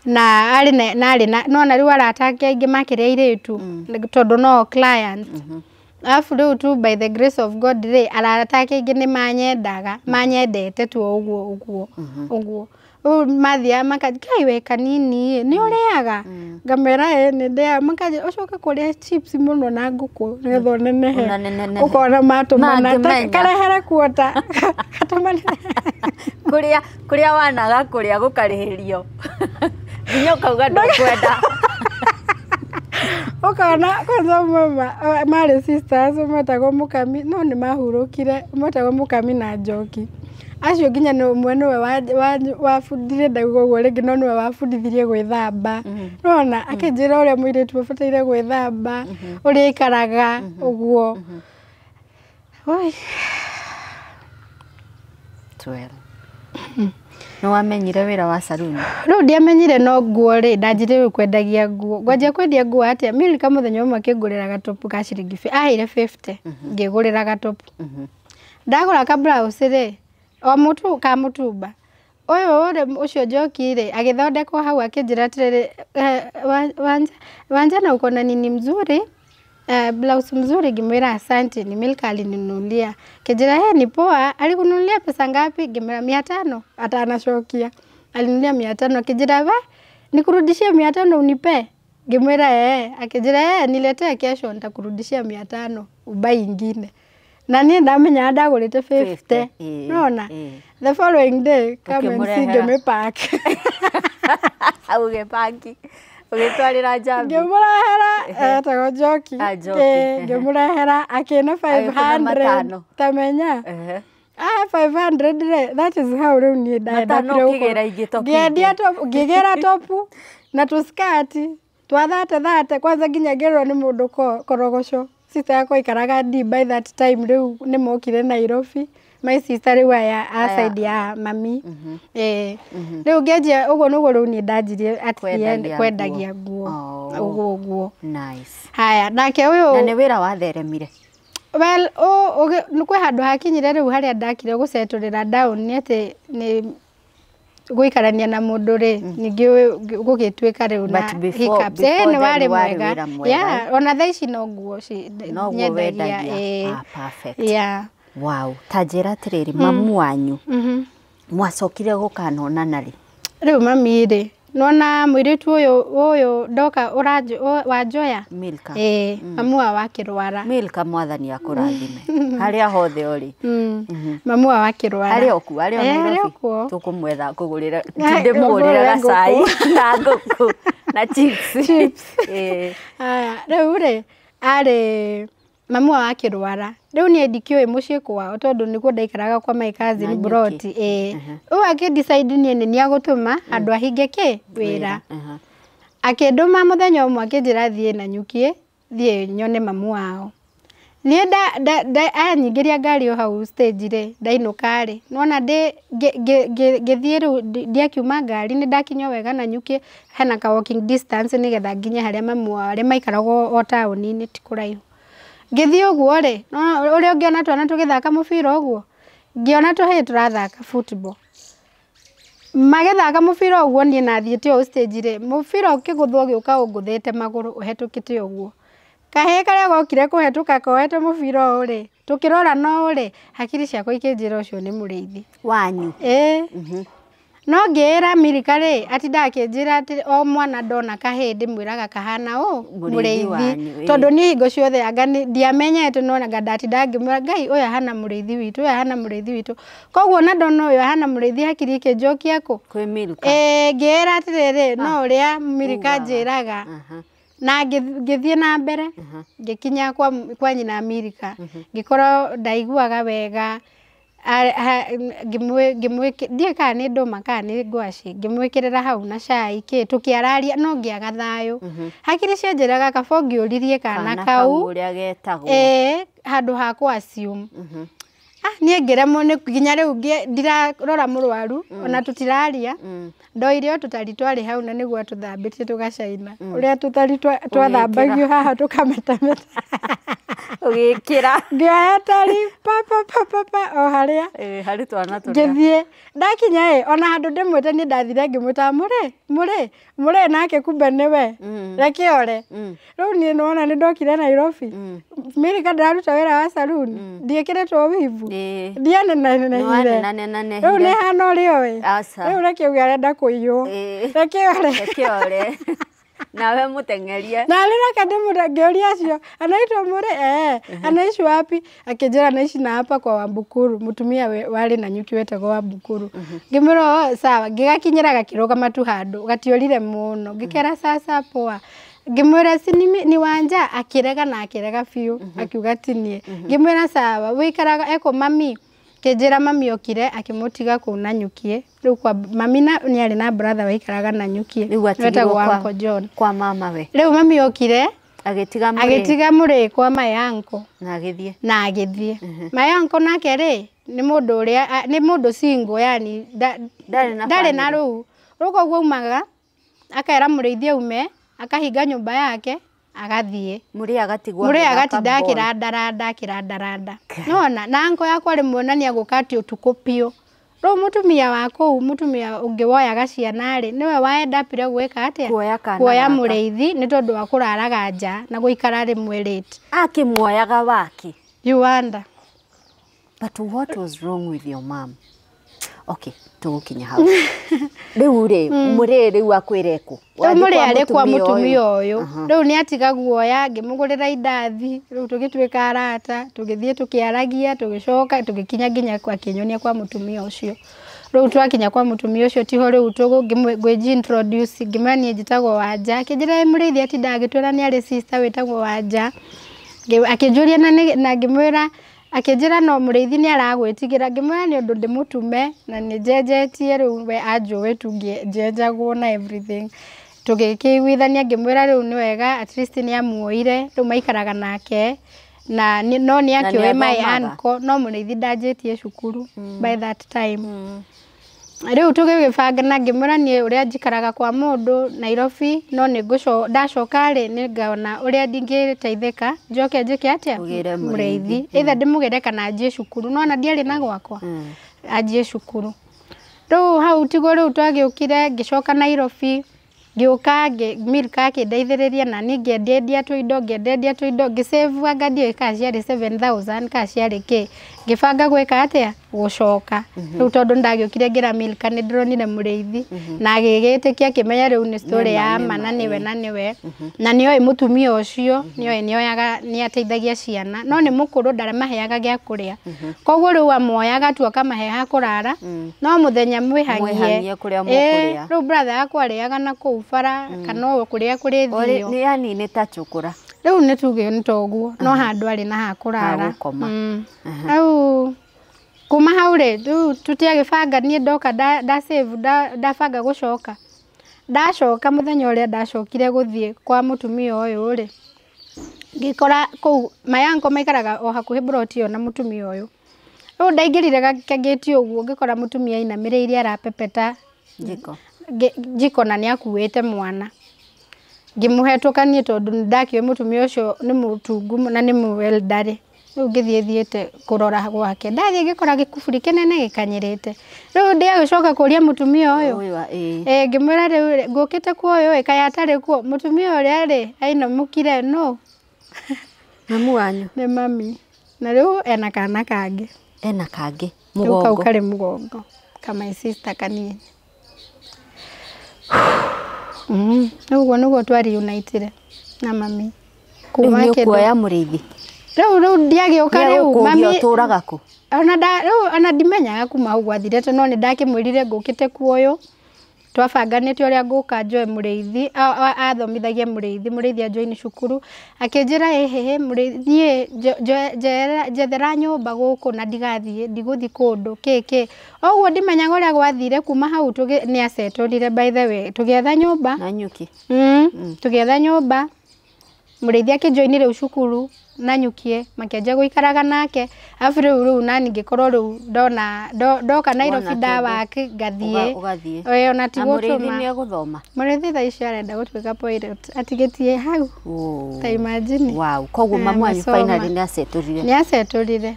Na arĩ na arĩ na nona rĩu arata ake aingĩ makĩrĩ airĩtu tondũ no client. Alafu rĩu tu by the grace of God rĩ arata ake aingĩ nĩ manyendaga manyendete tu o ũguo ũguo ũguo. Rĩu mathiaga makanjĩra we kanini ĩ nĩ ũrĩaga? Ngamera ĩ nĩ ndĩaga. Makanjĩra ũcoke kũrĩa chips mũno na ngũkũ nĩgetha ũnenehe. Ũkona matũmana karehere kuota gatũmane. Kũrĩa kũrĩa wanaga kũrĩa gũkarĩhĩrio. Nginya ũkauga ndũkwenda. Ũkona kwanza mama marĩ sisters metagwo Mũkami no nĩ mahurũkire metagwo Mũkami na Njoki. Acio nginya nĩ ũmwe nĩwe wabundire ndauga ũguo rĩngĩ no nĩwe wabundithirie gwĩthamba. Nĩwona akĩnjĩra ũrĩa mũirĩtu abataire gwĩthamba ũrĩa aikaraga ũguo. Oi. 12. Nĩ wamenyire wĩra wa saruni? Rĩu ndiamenyire no nguo rĩ, ndanjirie rĩu kwendagia nguo. Ngwanjia kwendia nguo atĩa? Milka mũthenya ũmwe akĩngũrĩra gatopu ka ciringi aheire 50, ngĩgũrĩra gatopu. Ndagũra ka blouse rĩ, o mũtu ka mũtumba. Ũyũ rĩ, ũcio Njoki rĩ, agĩthondekwo hau akĩnjĩra atĩrĩrĩ, Wanjana uko na nini mzuri? Blouse mzuri. Ngĩmwĩra asante, ni Milka alininunulia. Akĩnjĩra he ni poa, alikununulia pesa ngapi? Ngĩmwĩra 500, atanacokia. Alinunulia 500, akĩnjĩra we nikurudishie 500 unipe? Ngĩmwĩra eh. Akĩnjĩra niletee kesho nitakurudishia 500 ubai ingine. Na niĩ ndamenya ndagũrĩte 50. Nona? The following day come and see ngĩmĩpack. Ũgĩpaki. Ũgĩtwarĩra Njambi. Ngĩmũrehera etagwo Njoki. Ngĩmũrehera akĩna 500. Tamenya. 500 rĩ, that is how rĩu niĩ ndaendire ũkĩgĩra. Ngĩendia topu, ngĩgĩra topu na tũskati twa 30 kwanza nginya ngĩrwo nĩ mũndũ korogoco. Sister yakwa ikaraga D by that time rĩu nĩ mokire Nairobi. My sister rĩu aya a side ya mami. Rĩu ngĩanjia ũguo nĩguo rĩu niĩ ndanjirie at the end kwendagia nguo. Ũguo ũguo. Nice. Haya, nake ũyũ. Na nĩ wĩra watheremire? Well, nĩ kwĩ handũ hakinyire rĩu harĩa ndakire gũcetũrĩra down nĩ atĩ nĩ gũikarania na mũndũ rĩ, ningĩ gũgĩtuĩka rĩu na hiccups. Nĩ warĩ mwega. Yeah, ona thaa ici no nguo nyendagia. Perfect. Yeah. Wow, ta njĩra atĩrĩrĩ, mamu wanyu mwacokire gũkanonana rĩ? Rĩu mami rĩ, nona mũirĩtu ũyũ ndoka wanjoya Milka. Mamu wao akĩrwara. Milka, mwathani akũrathime harĩa hothe ũrĩ. Mamu wao akĩrwara. Arĩ o kuo, arĩ o Nairobi. Tũkũmwetha kũgũrĩra, ndĩmũgũrĩra gacai na ngũkũ na chips. Haya, rĩu rĩ, arĩ mamu wao akĩrwara. Rĩu niĩ ndikĩũĩ mũciĩ kwao tondũ nĩkuo ndaikaraga kwa my cousin Broti. Rĩu akĩ decide niĩ nĩ niagũtũma handũ ahinge kĩ wĩra. Akĩndũma mũthenya ũmwe akĩnjĩra thiĩ Nanyuki, thiĩ nyone mamu wao. Niĩ anyingĩria ngari o hau stage rĩ, ndainũka rĩ, nĩwona ngĩthiĩ rĩu ndiakiuma ngari nĩ ndakinya wega Nanyuki, hena ka walking distance nĩgetha nginye harĩa mamu wao arĩa maikaraga o taũni-inĩ ti kũraihu. Ngĩthiĩ ũguo rĩ, ũrĩa ũngĩona twana tũgĩthaka mũbira ũguo, ngĩona tũhĩĩ tũrathaka football. Magĩthaka mũbira ũguo niĩ nathiĩte o stage rĩ, mũbira ũkĩgũthwo ũgĩũka ũngũthĩte magũrũ ũhetũkĩte ũguo. Kahĩĩ karĩa gokire kũhetũka koete mũbira ũũ rĩ, tũkĩrora no rĩ, hakiri ciakwa ikĩnjĩra ũcio nĩ mũrĩithi. Wanyu? No ngĩĩra Milka rĩ, atindaga akĩnjĩra atĩ o mwana ndona kahĩĩ ndĩmwĩraga kahana ũũ mũrĩithi. Tondũ niĩ hingo ciothe anga ndiamenyete no anga ndatindaga ngĩmwĩra Ngai ũyũ ahana mũrĩithi witũ, ũyũ ahana mũrĩithi witũ. Koguo ona ndona ũyũ ahana mũrĩithi hakiri ikĩnjokia kũ? Kwĩ Milka. Ngĩĩra atĩrĩrĩ, no ũrĩa Milka anjĩraga. Na ngĩthiĩ na mbere, ngĩkinya kwa nyina Milka, ngĩkorwo ndaiguaga wega. Ndiũĩ kana nĩ ndũma kana nĩ ngwaci, ngĩmwĩkĩrĩra hau na cai kĩ, tũkĩararia no ngĩaga thayũ. Hakiri cianjĩraga kaba ũngĩũririe kana kau ũrĩa getagwo. Handũ ha kũ assume. Niĩ ngĩremwo nĩ nginya rĩu ndirarora mũrwaru ona tũtiraria. Ndoire o tũtari twarĩ hau na nĩguo atũthambĩtie tũgacaina. Ũrĩa tũtari twathambagio haha tũkametameta. Ũgĩkĩra. Ngĩoya tari pa pa pa pa pa o harĩa. Harĩ twana tũrĩa. Ngĩthiĩ ndakinya ĩ, ona handũ ndĩmwĩte niĩ ndathire ngĩmwĩta mũrĩ mũrĩ mũrĩ nake kumbe nĩwe. Reke ore. Rĩu niĩ nĩwona nĩ ndokire Nairobi. Milka ndĩraruta wĩra wa saruni. Ndiĩkĩrĩtwo wivu. Ndianenanenehire. Rĩu nĩ hana ũrĩa ũĩ. Rĩu reke uge arenda kũiywo. Reke ore. Reke ore. Nawe mũteng'erie. Na rĩ reke ngĩũria acio, anaitwo mũrĩ? Anaishi wapi? Akĩnjĩra anaishi na hapa kwa Wambukuru, mũtumia warĩ Nanyuki wetagwo Wambukuru. Ngĩmwĩra sawa, ngĩgakinyĩra gakĩrũgama tu handũ, gatiũrire mũno. Ngĩkera sasa poa. Ngĩmwĩra si ni Wanja, akĩrega na akĩrega biũ, akiuga ti niĩ. Ngĩmwĩra sawa, wĩikaraga eko mami. Kĩnjĩra mami okire akĩmũtiga kũu Nanyuki. Rĩu kwa mami na nĩ arĩ na brother waikaraga Nanyuki. Rĩu atigirwo wetagwo Uncle John. Kwa mama we. Rĩu mami okire Agĩtiga mũrĩ kwa my uncle. Na agĩthiĩ. Na agĩthiĩ. My uncle nake rĩ nĩ mũndũ ũrĩa nĩ mũndũ single yani ndarĩ na rũu. Rĩu koguo aumaga akera mũrĩithi aume akahinga nyũmba yake agathiĩ. Mũrĩ agatigwo. Mũrĩ agatinda akĩrandaranda akĩrandaranda. Nĩwona na uncle yakwa rĩmwe na nĩegũka atĩ ũtukũ biũ. Rĩu mũtumia wa kũu mũtumia ũngĩ woyaga ciana rĩ nĩwe waendapire gwĩka atĩa? Kuoya mũrĩithi nĩ tondũ wa kũraraga nja na gũikara rĩmwe late. Akĩmuoyaga wake. You wonder. But what was wrong with your mom? Okay, tũgũkinya hau. Rĩu rĩ mũrĩ rĩu akwĩre kũ? Rĩu mũrĩ arĩ kwa mũtumia ũyũ. Rĩu nĩ atiga guoya ngĩmũgũrĩra indathi rĩu tũgĩtuĩka arata tũgĩthiĩ tũkĩaragia tũgĩcoka tũgĩkinya nginya akĩnyonia kwa mũtumia ũcio. Rĩu twakinya kwa mũtumia ũcio tiho rĩu ngwĩji introduce ngĩmwĩra niĩ njĩtagwo Wanja. Akĩnjĩra mũrĩithi atindaga agĩtwĩra nĩ arĩ sister wĩtagwo Wanja. Akĩnjũria na ngĩmwĩra akĩnjĩra no mũrĩithi nĩ aragwĩtigĩra ngĩmwĩra nĩ ũndũ ndĩmũtume na nĩ njenjetie rĩu we anjũĩ tu njenjagwo na everything. Tũgĩkĩiguithania ngĩmwĩra rĩu nĩ wega at least nĩ amuoire rĩu maikaraga nake na no nĩ akĩũĩ my uncle no mũrĩithi ndanjĩtie cukuru by that time. Rĩu tũgĩgĩbanga na ngĩmwĩra niĩ ũrĩa njikaraga kwa mũndũ Nairobi no nĩ ndacoka rĩ nĩngona ũrĩa ndingĩteithĩka njoke njĩke atĩa mũrĩithi either ndĩmũgĩre kana anjie cukuru no ona ndiarĩ na gwakwa anjie cukuru. Rĩu hau tiguo rĩu twagĩũkire ngĩcoka Nairobi ngĩũka Milka akĩndeithĩrĩria na niĩ ngĩendia tũindo ngĩsave anga ndiũĩ kana ciarĩ 7000 kana ciarĩ kĩ ngĩbanga gwĩka atĩa gũcoka. Rĩu tondũ nĩndagĩũkire ngĩra Milka nĩ ndĩronire mũrĩithi na agĩgĩtĩkia akĩmenya rĩu nĩ story ya ma na nĩwe na nĩwe na nĩoĩ mũtumia ũcio nĩoĩ nĩoyaga nĩateithagia ciana no nĩ mũkũrũ ndaramaheaga gĩa kũrĩa koguo rĩu amoyaga tu akamahe ha kũrara no mũthenya mwĩhang'ie rĩu brother yakwa arĩaga na kũu bara kana o kũrĩa kũrĩthio yani nĩ ta cũkũra rĩu nĩ tuge nĩ toguo no handũ arĩ na ha kũrara. Rĩu kuma hau rĩ rĩu tũtiagĩbanga niĩ ndoka nda save ndabanga gũcoka ndacoka mũthenya ũrĩa ndacokire gũthiĩ kwa mũtumia ũyũ rĩ ngĩkora kũu my uncle maikaraga o hakuhĩ broti ĩyo na mũtumia ũyũ. Rĩu ndaingĩrire gangĩti ũguo ngĩkora mũtumia ainamĩrĩire arapepeta njiko na nĩakuĩte mwana. Ngĩmũhetũka niĩ tondũ nĩndakĩũĩ mũtumia ũcio nĩ mũtungu na nĩ mũelderly. Rĩu ngĩthiĩ thiĩte kũrora gwake ndathiĩ ngĩkora gĩkuburi kĩnene gĩkanyĩrĩte. Rĩu ndĩagĩcoka kũria mũtumia ũyũ ngĩmwĩra rĩu ngũkĩte kuo ũyũ kaĩ atarĩ kuo mũtumia ũrĩa rĩ ainamũkire no mamu wanyu nĩ mami na rĩu ena kana kangĩ ena kangĩ mũgongo kau karĩ mũgongo ka my sister kanini. Ũguo nĩguo twariunitire na mami kuma kĩndũ kuoya mũrĩithi rĩu ndiagĩũka rĩu mami ũtũraga kũ ona rĩu ona ndimenyaga kuma hau gwathirĩte no nĩndakĩmwĩrire ngũkĩte kuoyũ twabanganĩte ũrĩa ngũka njoe mũrĩithi athomithagia mũrĩithi anjoini cukuru akĩnjĩra ĩhĩhĩ niĩ njethera nyũmba gũkũ na ndigathiĩ ndigũthiĩ kũndũ kĩ ũguo ndimenyaga ũrĩa gwathire kuma hau nĩ acetũrire by the way tũgĩetha nyũmba na nyuki tũgĩetha nyũmba mũrĩithi akĩnjoini rĩu cukuru na nyukie makĩanjia gũikaraga nake arabu rĩu nani ngĩkorwo rĩu ndona ndoka Nairobi ndawaki ngathiĩ ona ti gũtũma mũrĩithi nĩegũthoma mũrĩithi thaa ici arenda gũtuĩka pilot atigĩtie hau ta imagine. Wow koguo mamu wanyu finally nĩacetũrire nĩacetũrire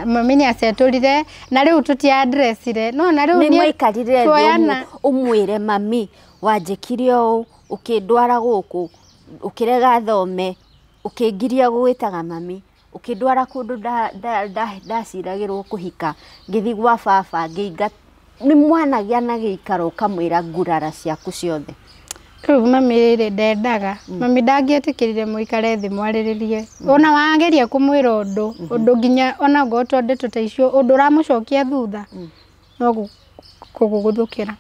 mami nĩacetũrire na rĩu tũtiandressire no na rĩu nĩ mwaikarire thĩ ũmwĩre mami wanjĩkire ũũ ũkĩndwara gũkũ ũkĩrega thome ũkĩngiria gũgĩtaga mami ũkĩndwara kũndũ ndaciragĩrwo kũhika ngĩthiĩ gwa baba ngĩinga nĩ mwanagĩa na gĩikaro ũkamwĩra ngurara ciaku ciothe. Rĩu mami rĩ ndendaga mami ndangĩetĩkĩrire mũikare thĩ mwarĩrĩrie ona wageria kũmwĩra ũndũ nginya ona ngorwo to ndeto ta icio ũndũ ũramũcokia thutha no kũgũgũthũkĩra.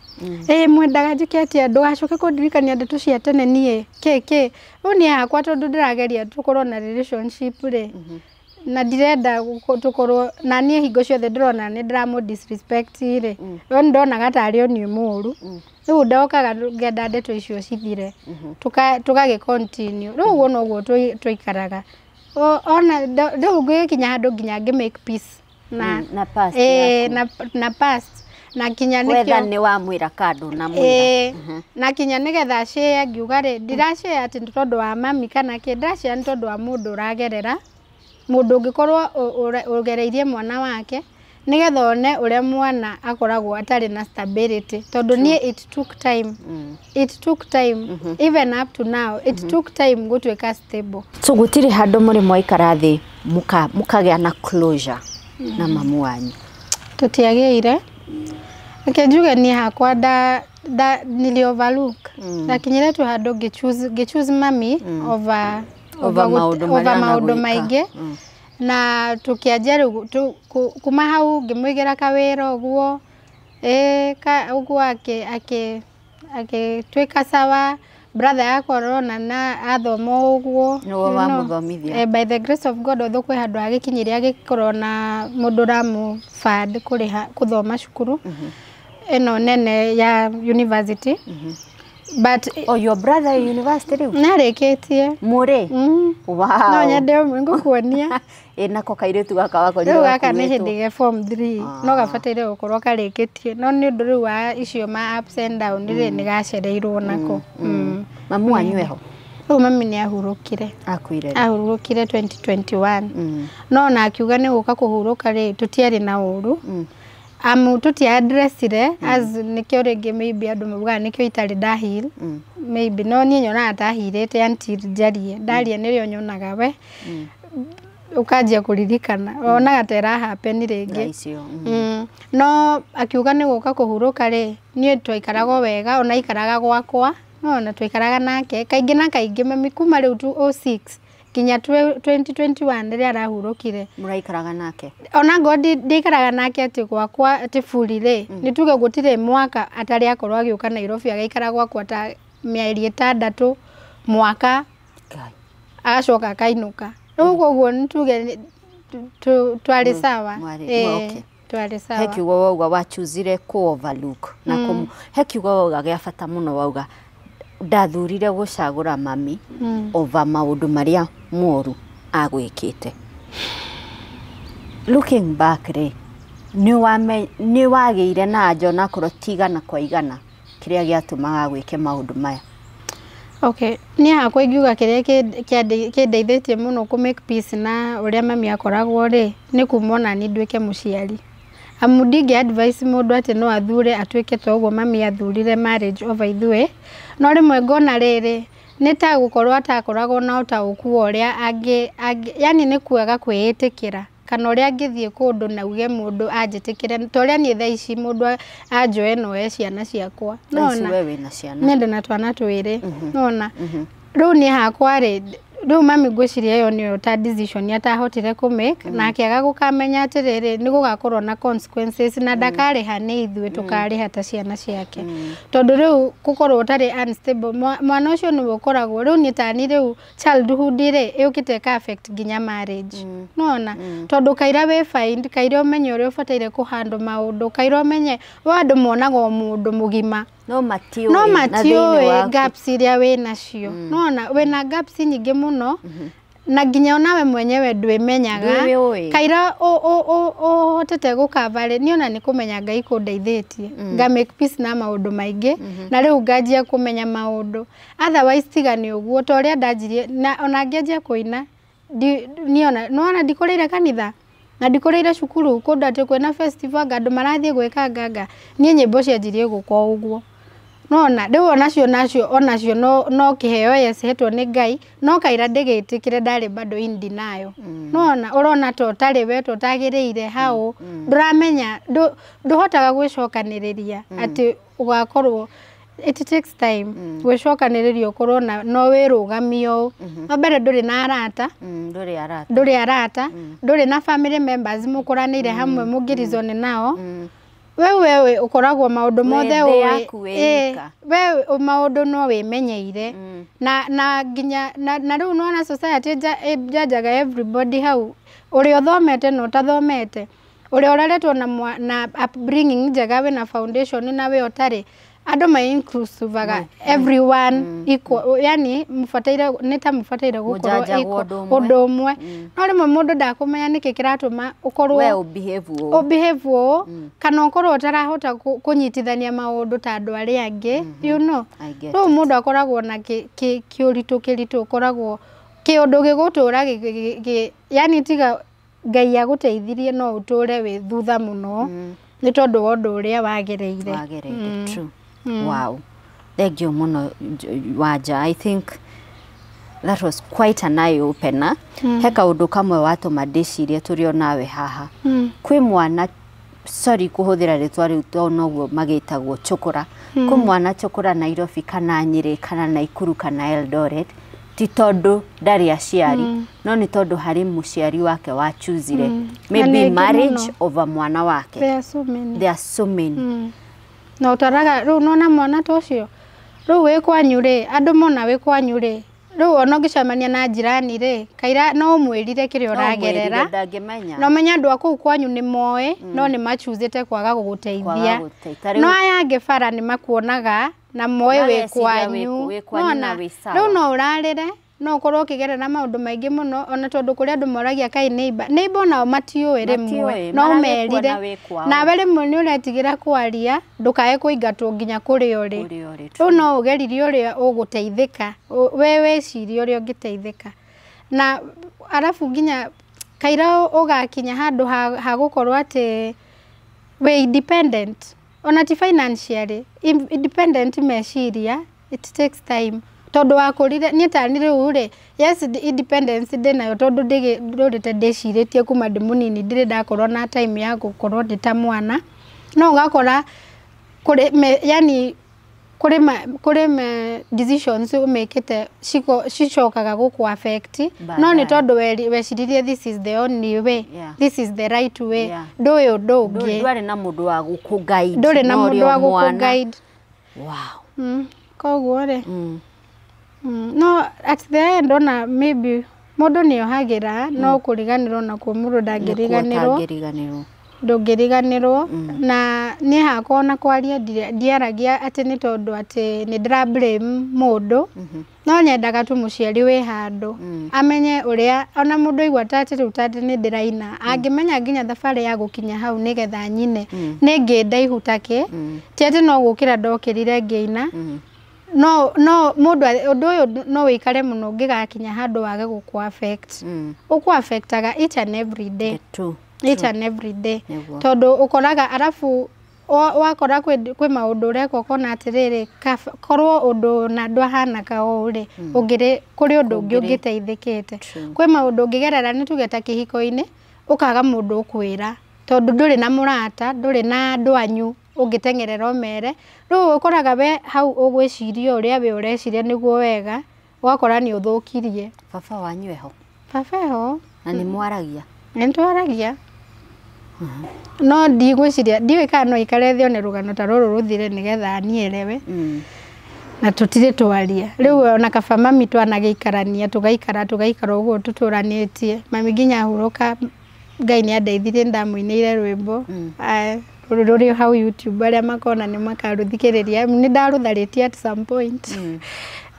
Mwendaga njĩke atĩa ndũgacoke kũndirikania ndeto cia tene niĩ kĩ rĩu niĩ hakwa tondũ ndĩrageria tũkorwo na relationship rĩ na ndirenda tũkorwo na niĩ hingo ciothe ndĩrona nĩ ndĩramũ disrespect rĩ rĩu nĩndonaga tarĩ o niĩ mũũru. Rĩu ndokaga ngenda ndeto icio cithire, tũgagĩ continue. Rĩu ũguo noguo tũikaraga. Ona rĩu ngĩkinya handũ nginya ngĩ make peace na na past yaku. Na past na kinya wetha nĩkĩo nĩ wamwĩra kando na mwĩra. Ĩĩ, na kinya nĩgetha share, ngiuga rĩ, ndirashare atĩ nĩ tondũ wa mami kana kĩ, ndĩrashare nĩ tondũ wa mũndũ ũragerera, mũndũ ũngĩkorwo ũgereirie mwana wake, nĩgetha one ũrĩa mwana akoragwo atarĩ na stability, tondũ niĩ it took time, it took time, even up to now it took time gũtuĩka stable. So gũtirĩ handũ mũrĩ mwaikara thĩ mũkagĩa na closure na mamu wanyu? Tũtiagĩire. Reke njuge niĩ hakwa nda nili overlook. Ndakinyire tu handũ ngĩ choose mami over Over maũndũ over marĩa maũndũ anagwĩka. maingĩ. Na tũkĩanjia rĩu kuma hau ngĩmũigĩra kawĩra ũguo, ĩ ka ũguo akĩ agĩtuĩka sawa. Brother yakwa ũrona na athoma ũguo. Nĩwe wamũthomithia. By the grace of God, although kwĩ handũ agĩkinyirie agĩkorwo na mũndũ ũramũ fund kũrĩha kũthoma cukuru ĩno nene ya university, but Oh, your brother university rĩu? Nĩarĩkĩtie. Mũrĩ? Wow. No nyende ũmwe ngũkuonia. Ĩ nako kairĩtu gaka wakorire Rĩu gaka nĩ gakuĩtwo. hĩndĩ ge form 3, no gabataire gũkorwo karĩkĩtie, no nĩ ũndũ rĩu wa icio ma ups and down rĩ, nĩ gacereirwo nako. Mamu wanyu eho? Rĩu mami nĩ ahurũkire. Akuire rĩ? Ahurũkire 2021. No ona akiuga nĩ gũka kũhurũka rĩ, tũtiarĩ na ũru, amu tũtia addressire as nĩkĩo rĩngĩ maybe andũ maugaga nĩkĩo itarĩ ndaheal maybe, no niĩ nyonaga tahirĩte until njarie. Ndaria nĩrĩo nyonaga we ũkanjia kũririkana, wonaga ta ĩra happen rĩngĩ. Thaa icio. No akiuga nĩ gũka kũhurũka rĩ, niĩ twaikaraga o wega, ona aikaraga gwakwa, nona twaikaraga nake kaingĩ na kaingĩ. Mami kuma rĩu 2006 nginya 2021 rĩrĩa arahurũkire. Mũraikaraga nake? Ona ngorwo ndikaraga nake atĩ gwakwa atĩ buri rĩ, nĩ tuge gũtirĩ mwaka atarĩ akorwo agĩũka Nairobi agaikara gwakwa ta mĩeri 6, mwaka. Ngai. Agacoka akainũka. Rĩu koguo nĩ tuge twarĩ sawa. Okay. Twarĩ He sawa. kiugo wauga wachuzire ku overlook na kũmũ, he kiugo wauga gĩa bata mũno, wauga ndathurire gũcagũra mami over maũndũ marĩa moru agwĩkĩte. Looking back rĩ, nĩ wagĩire na anja onakorwo ti igana kwa igana kĩrĩa gĩatũmaga gwĩke maũndũ maya? Okay, niĩ hakwa ingiuga kĩrĩa kĩndeithĩtie mũno kũ make peace na ũrĩa mami akoragwo rĩ, nĩ kuma ona niĩ nduĩke mũciari, amu ndingĩ advice mũndũ atĩ no athure atuĩke ta ũguo mami athurire marriage over ithuĩ. No rĩmwe ngona rĩrĩ nĩ ta gũkorwo atakoragwo na ũtaũku wa ũrĩa angĩ, yani nĩ kwega kwĩĩtĩkĩra kana ũrĩa angĩthiĩ kũndũ na uge mũndũ anjĩtĩkĩre ta ũrĩa niĩ thaa ici mũndũ anjoe no oe ciana ciakwa. Thaa ici Nona we wĩna ciana? Nĩ ndĩ na twana twĩrĩ. Nona rĩu niĩ hakwa rĩ, rĩu mami ngwĩciria ĩyo nĩyo ta decision atahotire kũ make, na akĩaga gũkamenya atĩrĩrĩ nĩ gũgakorwo na consequences na ndakarĩha nĩ ithuĩ tũkarĩha ta ciana ciake, tondũ rĩu gũkorwo ũtarĩ unstable, mwana ũcio nĩwe ũkoragwo rĩu nĩ tani rĩu childhood rĩ ĩũkĩte ĩka affect nginya marriage. Nona tondũ kaira wĩ find, kaira ũmenye ũrĩa ũbataire kũhandle maũndũ, kaira ũmenye we andũ monaga o mũndũ mũgima. No matiũĩ no na thĩinĩ matiũĩ waku. Gaps iria wĩ nacio. Nona wĩna gaps nyingĩ mũno na nginya onawe mwenyewe ndwĩmenyaga. Ndwĩũĩ. Kaira ũhotete gũkava rĩ, niĩ ona nĩ kũmenya Ngai kũndeithĩtie nga make peace na maũndũ maingĩ, na rĩu nganjia kũmenya maũndũ. Otherwise tiga nĩ ũguo, ta ũrĩa ndanjirie na ona ngĩanjia kũina, niĩ ona nĩwona ndikũrĩire kanitha na ndikũrĩire cukuru kũndũ atĩ kwĩna festival anga andũ marathiĩ gwĩka nganga, niĩ nyĩmbo cianjirie gũka o ũguo. Nona rĩu onacio no kĩheo, yes, hetwo nĩ Ngai, no kaira ndĩgĩtĩkĩre ndarĩ bado in denial. Nona ũrona ta ũtarĩ we, ta ũtagĩrĩire hau, ndũramenya, ndũhotaga gwĩcokanĩrĩria atĩ ũgakorwo, it takes time gwĩcokanĩrĩria ũkorwo na no wĩrũgamio ũũ. Wa mbere ndũrĩ na arata. Ndũrĩ arata. Ndũrĩ arata, ndũrĩ na family members mũkũranĩire hamwe mũngĩrizone nao. Wewe ũkoragwo maũndũ mothe thĩ ũĩ. Yaku wĩ wika. We maũndũ no wĩmenyeire na nginya na rĩu nona society ĩnjanjaga everybody hau, ũrĩa ũthomete na ũtathomete, ũrĩa ũreretwo na upbringing njega wĩna foundation na we ũtarĩ. Andũ ma inclusivaga everyone equal, yani mũbataire nĩ ta mũbataire gũkorwo Mũjanjagwo equal, ũndũ ũmwe. Ũndũ ũmwe. No rĩmwe mũndũ ndakũmenya nĩkĩ kĩratũma ũkorwo We ũbehave ũũ. Ũbehave ũũ, kana ũkorwo ũtarahota kũnyitithania maũndũ ta andũ arĩa angĩ. I get. Rĩu mũndũ akoragwo na kĩũritũ kĩritũ, ũkoragwo kĩũndũ gĩgũtũra yani tiga Ngai agũteithirie, no ũtũre wĩ thutha mũno nĩ tondũ wa ũndũ ũrĩa wagereire. Wagereire, true. Wow, thank you mũno, Wanja. I think that was quite an eye opener. He kaũndũ kamwe watũma ndĩcirie tũrĩ o nawe haha. Kwĩ mwana, sorry kũhũthĩra rĩtwa rĩu tondũ noguo magĩtagwo, chokora. Kwĩ mwana chokora Nairobi kana Nyĩrĩ kana Naikuru kana Eldoret, ti tondũ ndarĩ aciari, no nĩ tondũ harĩ mũciari wake wachoosire maybe Na nĩ aingĩ marriage mũno. Over mwana wake. There are so many. There are so many. Na ũtaraga rĩu nona mwana ta ũcio rĩu wĩ kwanyu rĩ, andũ mona wĩ kwanyu rĩ, rĩu ona ũngĩcemania na njirani rĩ, kaira no ũmwĩrire kĩrĩa No ũragerera. ũmwĩrire, ndangĩmenya. Na ũmenye andũ a kũu kwanyu nĩ moĩ, no nĩ machoosĩte kwaga gũgũteithia. Kwaga gũteithia. Ta rĩu- No aya angĩ bara nĩ makuonaga na moĩ wĩ Mageciria kwanyu. wĩ kwanyu na Nona? wĩ sawa. Rĩu no ũrarĩre, no ũkorwo ũkĩgerera maũndũ maingĩ mũno, ona tondũ kũrĩ andũ moragia kaĩ neighbor neighbor nao matiũĩ rĩmwe. Matiũĩ, No maragĩkuona ũmerire wĩ kwao. Nawe rĩmwe nĩ ũretigĩra kwaria ndũkae kũingatwo nginya kũrĩa ũrĩ. Kũrĩa ũrĩ. Rĩu no ũgeririe ũrĩa ũgũteithĩka, we wĩcirie ũrĩa ũngĩteithĩka, na arabu nginya kaira ũgakinya handũ ha gũkorwo atĩ wĩ independent, ona ti financially independent, meciria. It takes time tondũ wakũrire niĩ tani rĩu rĩ, yes, independence ndĩnayo tondũ ndũrĩte ndĩcirĩtie kuma ndĩ mũnini, ndirĩ ndakorwo na time ya gũkorwo ndĩ ta mwana. No ũgakora kũrĩ yani kũrĩ me decisions ũmĩkĩte cicokaga gũkũ affect, no nĩ Baadaye. Tondũ weciririe this is the only way, this is the right way. Ndũĩ ũndũ ũngĩ. Ndwarĩ na mũndũ wa gũkũ guide. Ndũrĩ na no mũndũ ũrĩ o wa gũkũ mwana. guide. Koguo rĩ, no at the end ona maybe mũndũ nĩ ohagĩra, no kũriganĩrwo nakuo mũndũ ndangĩriganĩrwo. Ndangĩriganĩrwo. Ndũngĩriganĩrwo. Na niĩ hakwa ona kwaria ndiaragia atĩ nĩ tondũ atĩ nĩ ndĩra blame mũndũ, no nyendaga tu mũciari wĩ handũ amenye ũrĩa ona mũndũ aigua ta atĩ rĩu ta atĩ nĩ ndĩraina, angĩmenya nginya thabarĩ ya gũkinya hau nĩgetha nyine nĩ ngĩ ndaihu takĩ, ti atĩ no gũkĩra ndokĩrire ngĩina. No mũndũ ũndũ ũyũ no wĩikare mũno ũngĩgakinya handũ wage gũkũ affect, ũkũ affectaga each and every day. True. Each and every day. Nĩguo. Tondũ ũkoraga arabu wakora kwĩ maũndũ ũreka ũkona atĩrĩrĩ, korwo ũndũ na ndwahana ka ũũ rĩ, ũngĩrĩ kũrĩ ũndũ ũngĩ Kũngĩrĩ. Ũngĩteithĩkĩte. True. Kwĩ maũndũ ũngĩgerera, nĩ tuge ta kĩhiko-inĩ, ũkaga mũndũ ũkwĩra tondũ ndũrĩ na mũrata, ndũrĩ na andũ anyu ũngĩteng'erera ũmere. Rĩu ũkoraga we hau ũgwĩciria ũrĩa we ũreciria nĩguo wega, ũgakora nĩ ũthũkirie. Baba wanyu eho? Baba eho. Na nĩ mwaragia? Nĩ twaragia, no ndigwĩciria, ndiũĩ kana no ikare thĩ one rũgano ta rũrũ rũthire nĩgetha nielewe. Na tũtirĩ twaria rĩu, ona kaba mami twanagĩikarania, tũgaikara tũgaikara ũguo tũtũranĩtie. Mami nginya ahurũka, Ngai nĩ andeithirie, ndamũinĩire rwĩmbo. Aya, rũrũ rũrĩ hau YouTube, arĩa makona nĩ makarũthikĩrĩria. Nĩ ndarũtharĩtie at some point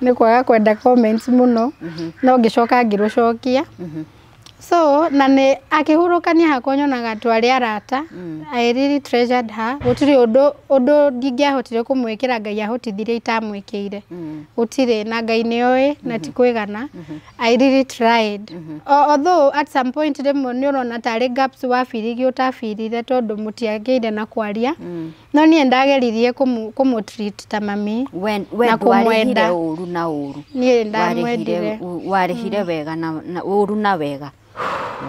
nĩ kwaga kwenda comments mũno, no ngĩcoka ngĩrũcokia. So na nĩ akĩhurũkania hakwa nyonaga twarĩ arata. I really treasured her. Gũtirĩ ũndũ ndingĩahotire kũmwĩkĩra Ngai ahotithirie itamwĩkĩire, gũtirĩ, na Ngai nĩ oĩ na ti kwĩgana. I really tried. Although at some point rĩmwe nĩ ũrona tarĩ gaps wabirigie ũtabirire tondũ mũtiagĩire na kwaria, no niĩ ndageririe kũmũ treat ta mami We na ndwarĩhire kũmwenda. Ũru na ũru. Niĩ ndamwendire. Warĩhire wega na ũru na wega.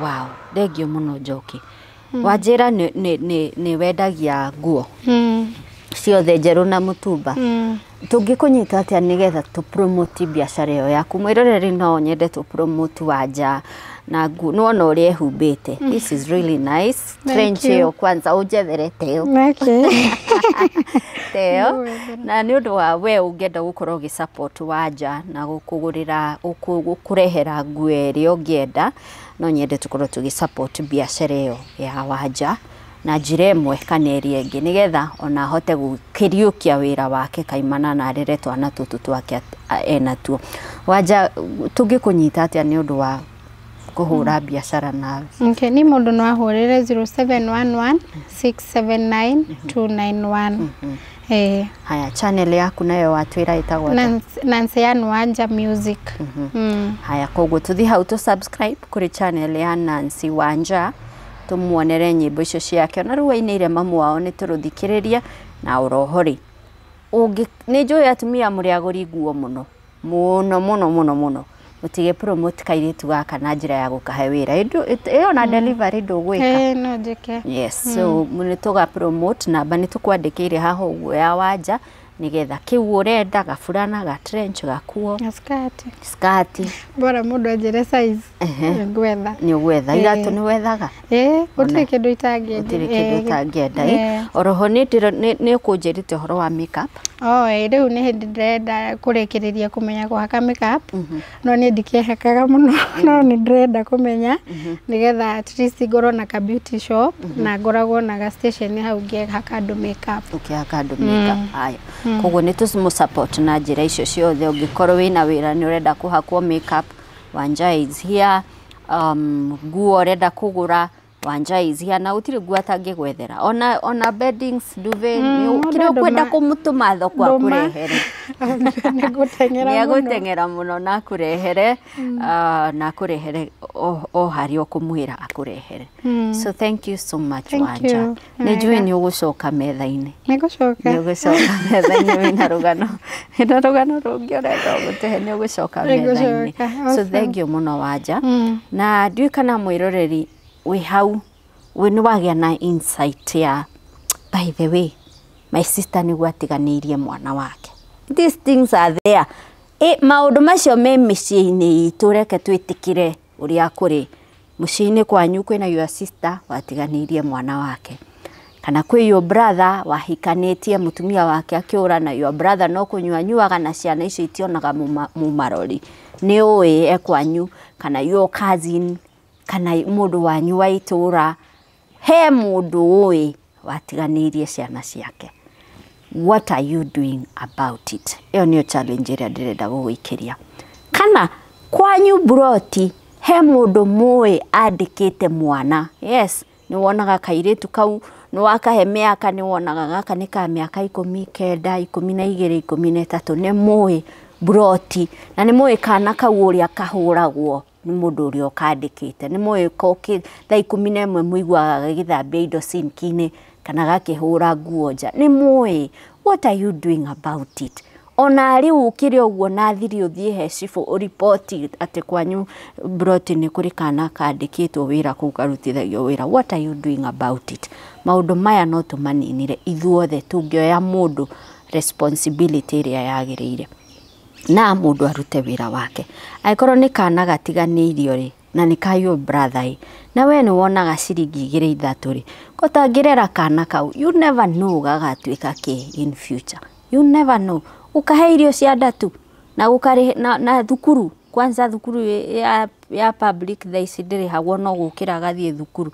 Wow, thengio mũno, Njoki. Wanjĩra nĩ wendagia nguo ciothe njerũ na mũtumba. Tũngĩkũnyita atĩa nĩgetha tũ promote biacara ĩyo yaku? Mwĩroreri, no nyende tũ promote Wanja na nguo. Nĩwona ũrĩa ehumbĩte? This is really nice. Thank Trench you. ĩyo kwanza ũnjethere teo. Teo. Na nĩ ũndũ wa we ũngĩenda gũkorwo ũgĩ support Wanja na gũkũgũrĩra, gũkũrehera nguo ĩrĩa ũngĩenda, no nyende tũkorwo tũgĩ support biacara ĩyo ya Wanja. Na njĩra ĩmwe kana ĩrĩa ĩngĩ, nĩgetha ona ahote gũkĩriũkia wĩra wake kaimana na arere twana tũtũ twake enatuo. Wanja, tũngĩkũnyita atĩa nĩ ũndũ wa kũhũra biacara nawe? Okay, ni mũndũ no ahũrĩre 0711 679 291. Eh. Haya, channel yaku nayo watwĩra ĩtagwo atĩa? Nancy Ann Wanja Music. Haya, koguo tũthiĩ hau tũ subscribe kũrĩ channel ya Nancy Wanja, tũmuonere nyĩmbo icio ciake. Ona rĩu ainĩire mamu wao nĩ tũrũthikĩrĩrie. Na oroho rĩ, nĩ njũĩ atumia mũrĩ agũri nguo mũno mũno mũno mũno mũno, mũtige promote kairĩtu gaka na njĩra ya gũkahe wĩra. Ĩyo na delivery ndũgwĩka? Eh, no njĩke. Yes, so nĩ tũga promote, namba nĩ tũkwandĩkĩire haha ũguo ya Wanja, nĩgetha kĩu ũrenda, gaburana, ga trench, gakuo, Na skati. Skati. Bora mũndũ anjĩre size. Ngwetha. Nĩ ũgwetha. Iratũ nĩ wethaga? Eh, gũtirĩ kĩndũ itangĩenda. Gũtirĩ kĩndũ ũtangĩenda. Oroho nĩ ũkũnjĩrĩte ũhoro wa makeup. Oh, rĩu nĩ hĩndĩ ndĩrenda kũrĩkĩrĩria kũmenya kũhaka makeup. No niĩ ndikĩhakaga mũno, no nĩ ndĩrenda kũmenya nĩgetha at least ngorwo na ka beauty shop na ngoragwo na ga station hau ngĩhaka andũ makeup. Ũkĩhaka andũ makeup. Haya, koguo nĩ tũmũ support na njĩra icio ciothe. Ũngĩkorwo wĩna wĩra, nĩ ũrenda kũhakwo makeup, Wanja is here. Nguo ũrenda kũgũra, Wanja is here. Na gũtirĩ nguo atangĩgwethera, ona beddings, duvet, kĩrĩa ũkwenda kũmũtũma thoko akũrehere. Nĩngũteng'era nĩ mũno. Agũteng'era mũno na akũrehere, na akũrehere o harĩa ũkũmwĩra akũrehere. So thank you so much. Thank Wanja, you. nĩ njũĩ nĩ ũgũcoka metha-inĩ. Nĩngũcoka. Nĩ ũgũcoka metha-inĩ wĩna rũgano rũngĩ ũrenda gũtũhe, nĩ ũgũcoka metha-inĩ. Nĩngũcoka. So Awesome. thank you mũno, Wanja. Na ndiũĩ kana mwĩroreri wĩ hau wĩ nĩ wagĩa na insight ya, by the way, my sister nĩguo atiganĩirie mwana wake. These things are there. Maũndũ macio me mĩciĩ-inĩ itũ, reke twĩtĩkĩre ũrĩa kũrĩ mũciĩ-inĩ kwanyu. Kwĩna your sister watiganĩirie mwana wake, kana kwĩ your brother wahikanĩtie, mũtumia wake akĩũra, na your brother no kũnyua nyuaga na ciana icio itionaga mũmarori. Nĩ ũĩ e kwanyu, kana your cousin, kana mũndũ wanyu wa itũra, he mũndũ ũĩ watiganĩirie ciana ciake. What are you doing about it? Ĩyo nĩyo challenge ĩrĩa ndĩrenda gũgũikĩria. Kana kwanyu buroti he mũndũ mũĩ andĩkĩte mwana. Yes, nĩ wonaga kairĩtu kau, nĩ wakahe mĩaka, nĩ wonaga gaka nĩ ka mĩaka 19, 12, 13, nĩ mũĩ buroti na nĩ mũĩ kana kau ũrĩa kahũragwo nĩ mũndũ ũrĩa ũkandĩkĩte, nĩ mũĩ koki thaa 11 mũiguaga gagĩthambia indo sinki-inĩ kana gakĩhũra nguo nja, nĩ mũĩ. What are you doing about it? Ona rĩu ũkĩrĩ ũguo na thiri, ũthiĩ he cibũ ũriboti atĩ kwanyu broti nĩ kũrĩ kana kandĩkĩtwo wĩra kũu karutithagio wĩra. What are you doing about it? Maũndũ maya no tũmaninire ithuothe tũngĩoya mũndũ responsibility ĩrĩa yagĩrĩire na mũndũ arute wĩra wake. Angĩkorwo nĩ kana gatiganĩirio rĩ, na nĩ ka your brother ĩ, na we nĩ wonaga ciringi igĩrĩ ithatũ rĩ, ko tangĩrera kana kau? You never know gagatuĩka kĩ in future. You never know. Ũkahe irio cia ndatu na gũkarĩ na thukuru kwanza, thukuru ya public thaa ici ndĩrĩhagwo, no gũkĩra agathiĩ thukuru.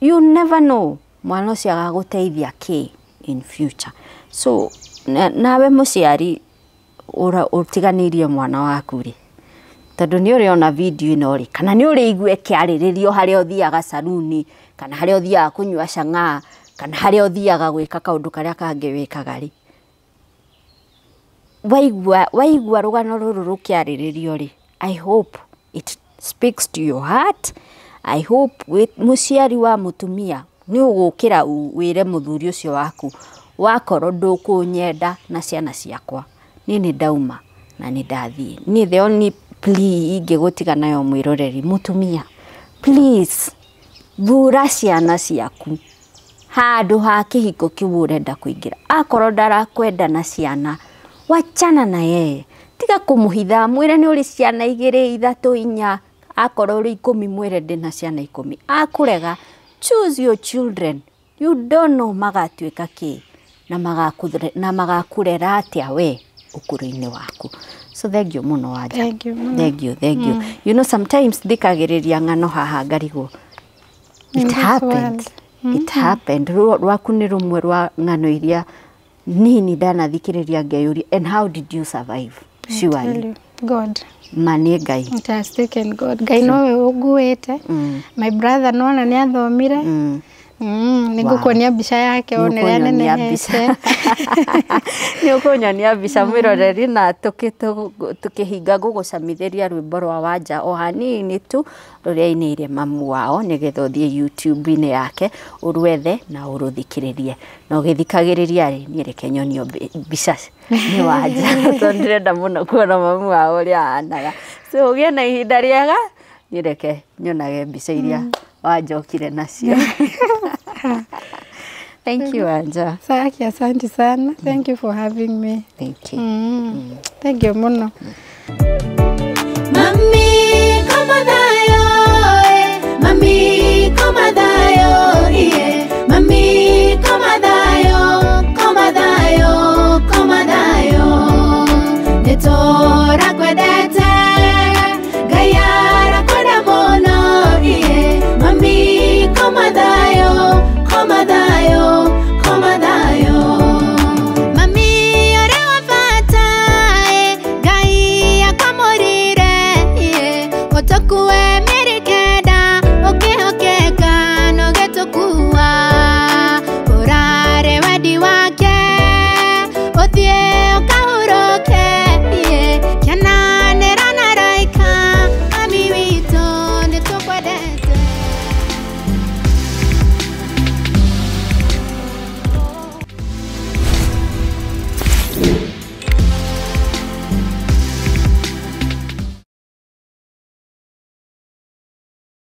You never know mwana ũcio agagũteithia kĩ in future. So nawe mũciari ũtiganĩirie mwana waku rĩ, tondũ nĩ ũrĩona video ĩno rĩ, kana nĩ ũrĩigua ĩkĩarĩrĩrio harĩa ũthiaga saruni, kana harĩa ũthiaga kũnyua chang'aa, kana harĩa ũthiaga gwĩka kaũndũ karĩa kangĩ wĩkaga rĩ, waigua rũgano rũrũ rũkĩarĩrĩrio rĩ, I hope it speaks to your heart. I hope mũciari wa mũtumia nĩ ũgũkĩra wĩre mũthuri ũcio waku, wakorwo ndũkũnyenda na ciana ciakwa, niĩ nĩ ndauma na nĩ ndathiĩ. Niĩ the only plea ingĩgũtiga nayo, mwĩroreri mũtumia, please thura ciana ciaku handũ ha kĩhiko kĩu ũrenda kũingĩra. Akorwo ndarakwenda na ciana, wachana na yeye, tiga kũmũhitha. Mwĩre nĩ ũrĩ ciana igĩrĩ, ithatũ, inya, akorwo ũrĩ 10, mwĩre ndĩna ciana 10. Akũrega, choose your children. You don't know magatuĩka kĩ na magakũrera atĩa we ũkũrũ-inĩ waku. So thank you mũno, Wanja. Thank you mũno. Thank you, thank you. You know, sometimes thikagĩrĩria ng'ano haha ngarigwo it In this happened world. It happened. Rwaku nĩ rũmwe rwa ng'ano iria nini ndanathikĩrĩria ngeyũria, and how did you survive? Surely. Tell you, God. Ma nĩ Ngai. It has taken God. Ngai nowe ũnguĩte. My brother nona nĩ athomire. Nĩ ngũkuonia mbica yake one ũrĩa Nĩũkũnyonia anenehete. Nĩ ũkũnyonia mbica mwĩroreri, na tũkĩhinga ngũgũcamithĩria rwĩmbo rwa Wanja o hanini tu rũrĩa ainĩire mamu wao, nĩgetha ũthiĩ YouTube-inĩ yake ũrwethe na ũrũthikĩrĩrie. Na ũgĩthikagĩrĩria rĩ, niĩ reke nyonio mbica nĩ Wanja, tondũ ndĩrenda mũno kuona mamu wao ũrĩa ahanaga. So ũgĩe na ihinda rĩega, niĩ reke nyonage mbica iria Wanja okire nacio. Thank you, Wanja. Saki, asante sana. Thank you for having me. Thank you. Thank you mũno.